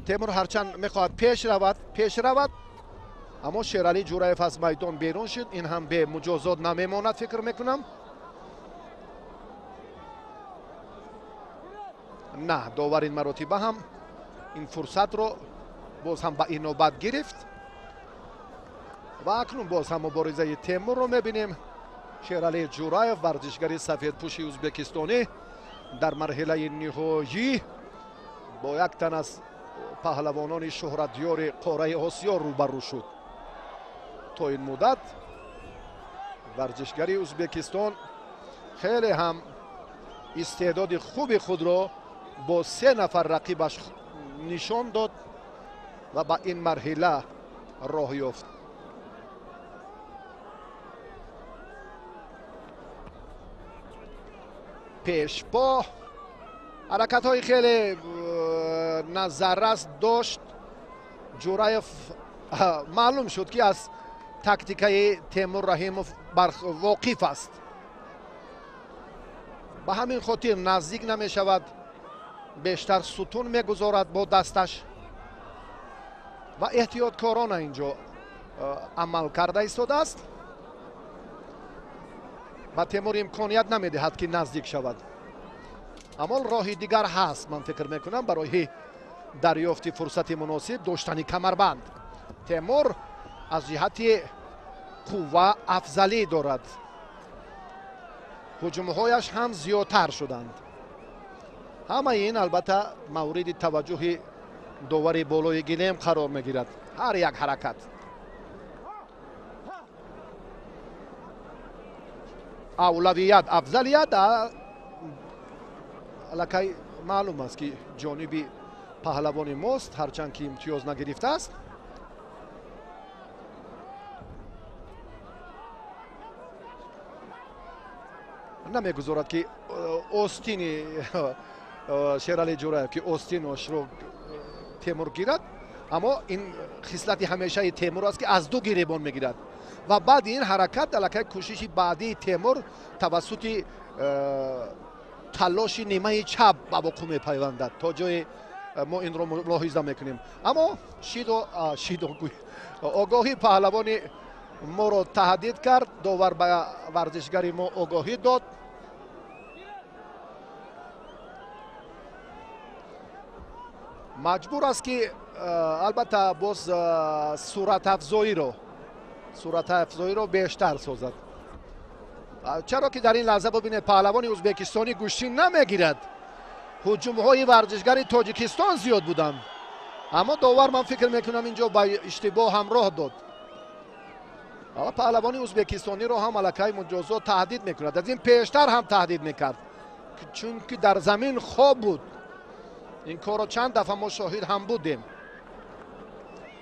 [SPEAKER 4] Темур ҳарчанд мехоҳад пеш равад, аммо Шералӣ Ҷураев аз майдон берун шуд. Ин ҳам бемуҷозот намемонад, фикр мекунам. На, довар ин маротиба ҳам ин фурсатро боз ҳам ба инобат гирифт ва акнун боз ҳам муборизаи Темурро мебинем. Шералӣ Ҷураев, варзишгари сафедпӯши ӯзбекистонӣ, дар марҳилаи ниҳоӣ бо як тан аз паҳлавонони шӯҳратёри қораи Осиё рӯбарӯ шуд. То ин муддат Варзишгари Узбекистон хеле ҳам истеъдоди хуби худро бо се нафар рақибаш нишон дод ва ба ин марҳила роҳ ёфт. Пешпо ҳаракатҳои хеле назаррас дошт Ҷураев. Маълум шуд, ки аз тактикаи Темур Раҳимов воқиф аст, ба ҳамин хотир наздик намешавад, бештар сутун мегузорад бо дасташ ва эҳтиёткорона инҷо амал карда истодааст. Ба Темур имконият намедиҳад, ки наздик шавад. Аммо роҳи дигар ҳаст, ман фикр мекунам, барои дарёфти фурсати муносиб доштани камарбанд. Темур аз ҷиҳати қувва афзалӣ дорад, ҳуҷумҳояш ҳам зиёдтар шуданд. Ҳамаи ин албатта мавриди таваҷҷӯҳи довари болои гилем қарор мегирад, ҳар як ҳаракат. Авлавият, афзалият аллакай маълум аст, ки ҷониби паҳлавони мост, ҳарчанд ки имтиёз нагирифтааст. Намегузорад, ки остини Шерали Ҷураев, ки остиношро Темур гирад, аммо ин хислати ҳамешаи Темур аст, ки аз ду гиребон мегирад. Ва баъди ин ҳаракат аллакай кӯшиши баъдии Темур тавассути талоши нимаи чап ба вуқӯъ мепайвандад, то ҷое мо инро мулоҳиза мекунем. Аммо шидо огоҳӣ паҳлавони моро таҳдид кард, довар ба варзишгари мо огоҳӣ дод. Маҷбур аст, ки албатта боз суратафзоиро бештар созад, чаро ки дар ин лаҳза бибинед, паҳлавони ӯзбекистонӣ гӯштин намегирад. Ҳуҷумҳои варзишгари Тоҷикистон зиёд буданд, аммо довар, ман фикр мекунам, инҷо ба иштибоҳ ҳамроҳ дод. Паҳлавони ӯзбекистониро ҳам аллакай муҷозот таҳдид мекунад. Аз ин пештар ҳам таҳдид мекард, чунки дар замин хоб буд. Ин корро чанд дафъа мо шоҳид ҳам будем.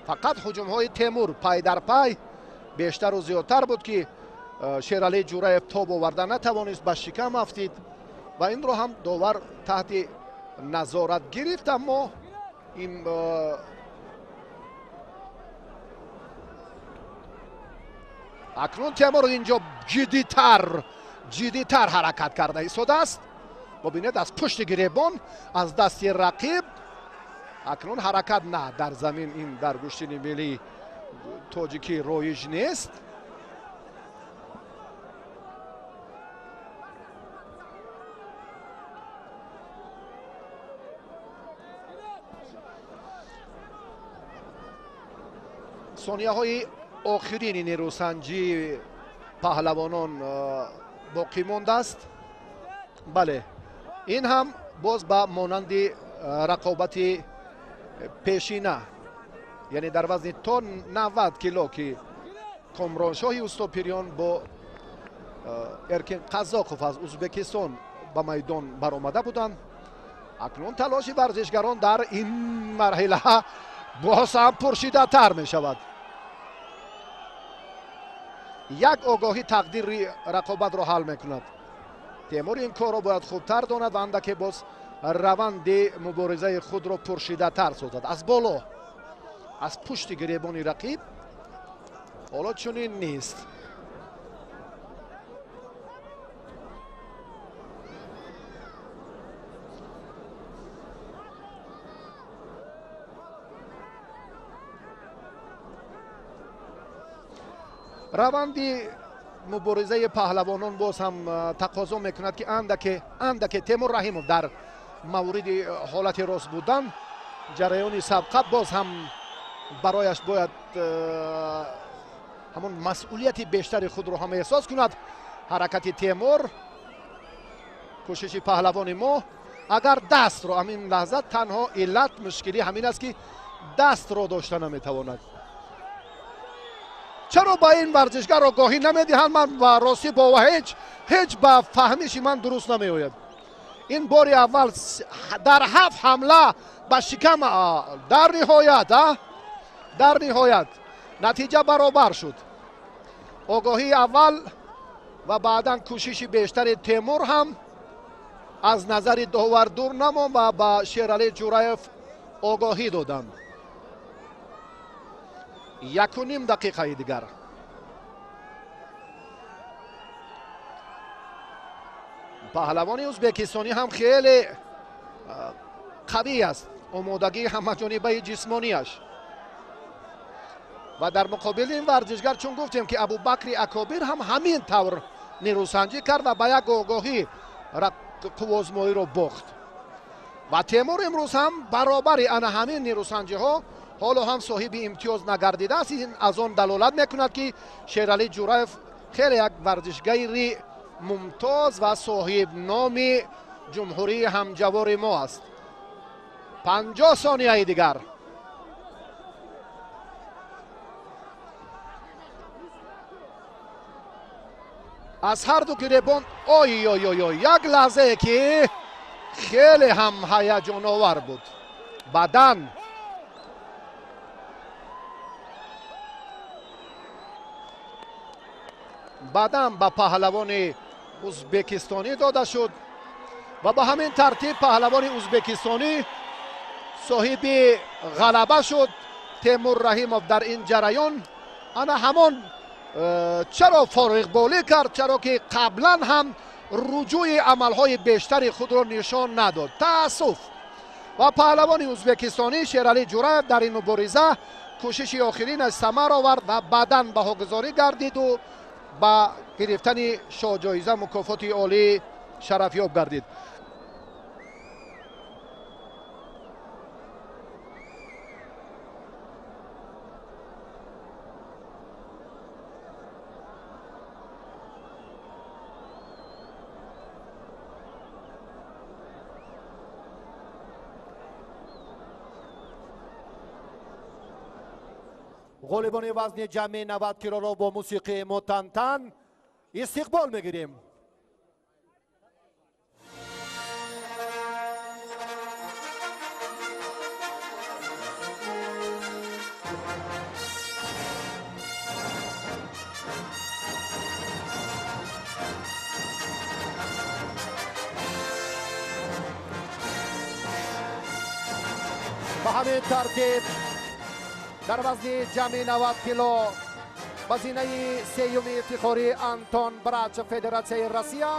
[SPEAKER 4] Фақат ҳуҷумҳои Темур пай дар пай бештару зиёдтар буд, ки Шерали Ҷураев тоб оварда натавонист, ба шикам афтид ва инро ҳам довар таҳти назорат гирифт. Аммо ин акнун Темур инҷо ҷиддитар ҳаракат карда истодааст. Бубинед, аз пушти гиребон, аз дасти рақиб акнун ҳаракат на дар замин, ин дар гӯштини миллии тоҷикӣ роиҷ нест. Сонияҳои охирини нерӯсанҷии паҳлавонон боқӣ мондааст. Бале, ин ҳам боз ба монанди рақобати пешина, яъне дар вазни то 90 кило, ки Комроншоҳи Устопириён бо Эркин Қазоқов аз Узбекистон ба майдон баромада буданд. Акнун талоши варзишгарон дар ин марҳила боз ҳам пуршиддаттар мешавад. Як огоҳӣ тақдири рақобатро ҳал мекунад. Темур ин корро бояд хубтар донад ва андаке боз раванди муборизаи худро пуршиддаттар созад. Аз боло, аз пушти гиребони рақиб, ҳоло чунин нест. Раванди муборизаи паҳлавонон боз ҳам тақозо мекунад, ки андаке Темур Раҳимов дар мавриди ҳолати рост будан ҷараёни сабқат боз ҳам барояш бояд ҳамон масъулияти бештари худро ҳам эҳсос кунад. Ҳаракати Темур, кӯшиши паҳлавони мо, агар дастро ҳамин лаҳза танҳо иллат мушкилӣ ҳамин аст, ки дастро дошта наметавонад. Чаро ба ин варзишгар огоҳӣ намедиҳанд? Ман ва ростӣ бо ҳеҷ ба фаҳмиши ман дуруст намеояд. Ин бори аввал дар 7 ҳамла ба шикам, дар ниҳоят, дар ниҳоят натиҷа баробар шуд. Огоҳии аввал ва баъдан кӯшиши бештари Темур ҳам аз назари довар дур намонд ва ба Шералӣ Ҷураев огоҳӣ доданд. 1.5 дақиқаи дигар. Паҳлавони ӯзбекистонӣ ҳам хеле қавӣ аст, омодагии ҳамаҷонибаи ҷисмонияш. Ва дар муқобили ин варзишгар, чун гуфтем ки Абубакри Акобир ҳам ҳамин тавр нерӯсанҷӣ кард ва ба як огоҳӣ қуввозмоиро бохт. Ва Темур имрӯз ҳам баробари ана ҳамин нерӯсанҷиҳо ҳоло ҳам соҳиби имтиёз нагардидааст. Ин аз он далолат мекунад, ки Шералӣ Ҷураев хеле як варзишгари мумтоз ва соҳибноми ҷумҳурии ҳамҷавори мо аст. 50 сонияи дигар. Аз ҳар ду гиребон ой ой ой ой, як лаҳзае ки хеле ҳам ҳаяҷоновар буд. Бадан ба паҳлавони ӯзбекистонӣ дода шуд ва ба ҳамин тартиб паҳлавони ӯзбекистонӣ соҳиби ғалаба шуд. Темур Раҳимов дар ин ҷараён ана ҳамон чаро фориғболӣ кард, чаро ки қаблан ҳам руҷӯи амалҳои бештари худро нишон надод. Таассуф. Ва паҳлавони ӯзбекистонӣ Шералӣ Ҷураев дар ин мубориза кӯшиши охиринаш самар овард ва баъдан баҳогузорӣ гардиду ба гирифтани шоҳҷоиза мукофоти олӣ шарафёб гардид. Ғолибони вазни ҷамъи 90 килоро бо мусиқии мутантан истиқбол мегирем. Ба ҳамин тартиб дар вазни ҷамъи 90 кило ба зинаи сеюми ифтихорӣ Антон Брачев, Федератсияи Россия,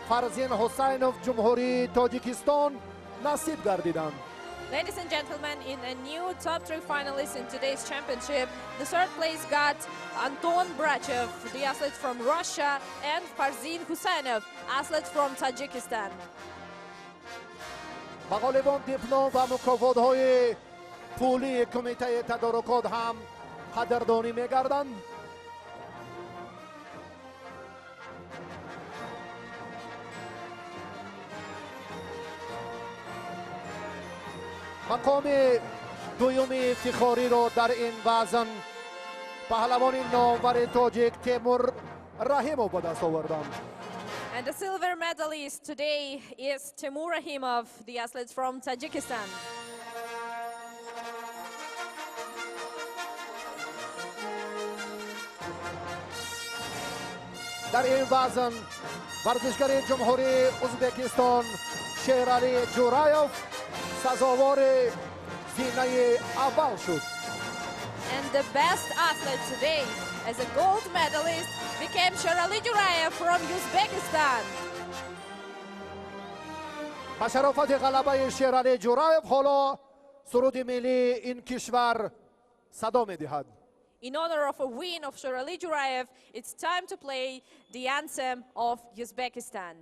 [SPEAKER 4] Фарзин Ҳусайнов, Ҷумҳурии Тоҷикистон насиб гардиданд.
[SPEAKER 5] Ladies and gentlemen, in a new top 3 finalists in today's championship, the third place got Anton Brachev, the athlete from Russia, and Farzin Husainov, athlete from Tajikistan.
[SPEAKER 4] Ба ғолибон диплом ва мукофотҳои пулии кумитаи тадорукот ҳам қадрдонӣ мегарданд. Мақоми дуюми ифтихориро дар ин вазн паҳлавони номвари тоҷик Темур Раҳимов ба даст оварданд.
[SPEAKER 5] And the silver medalist today is Temur Rahimov, the athlete from Tajikistan.
[SPEAKER 4] Дар ин вазн варзишгари ҷумҳурии Ӯзбекистон Шералӣ Ҷураев сазовори зинаи аввал шуд.
[SPEAKER 5] And the best athlete today as a gold medalist became Sherali Jurayev from Uzbekistan.
[SPEAKER 4] Ба шарофати ғалабаи Шералӣ Ҷураев ҳоло суруди миллии ин кишвар садо медиҳад.
[SPEAKER 5] In honor of a win of Sherali Jurayev, it's time to play the anthem of Uzbekistan.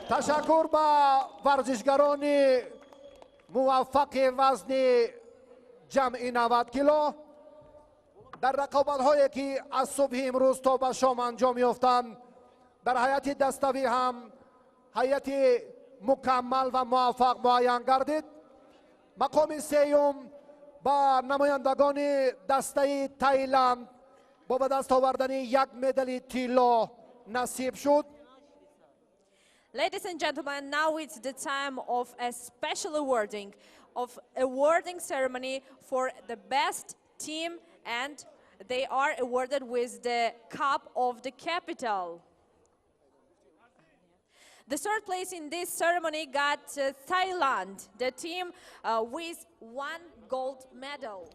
[SPEAKER 6] Ташаккур ба варзишгарони муваффақи вазни ҷамъи 90 кило. Дар рақобатҳое, ки аз субҳи имрӯз то ба шом анҷом ёфтанд, дар ҳайати даставӣ ҳам ҳайати мукаммал ва муваффақ муайян гардид. Мақоми сеюм ба намояндагони дастаи Таиланд бо ба даст овардани як медали тилло насиб шуд.
[SPEAKER 5] Ladies and gentlemen, now it's the time of a special awarding ceremony for the best team, and they are awarded with the Cup of the Capital. The third place in this ceremony got Thailand, the team with one gold medal.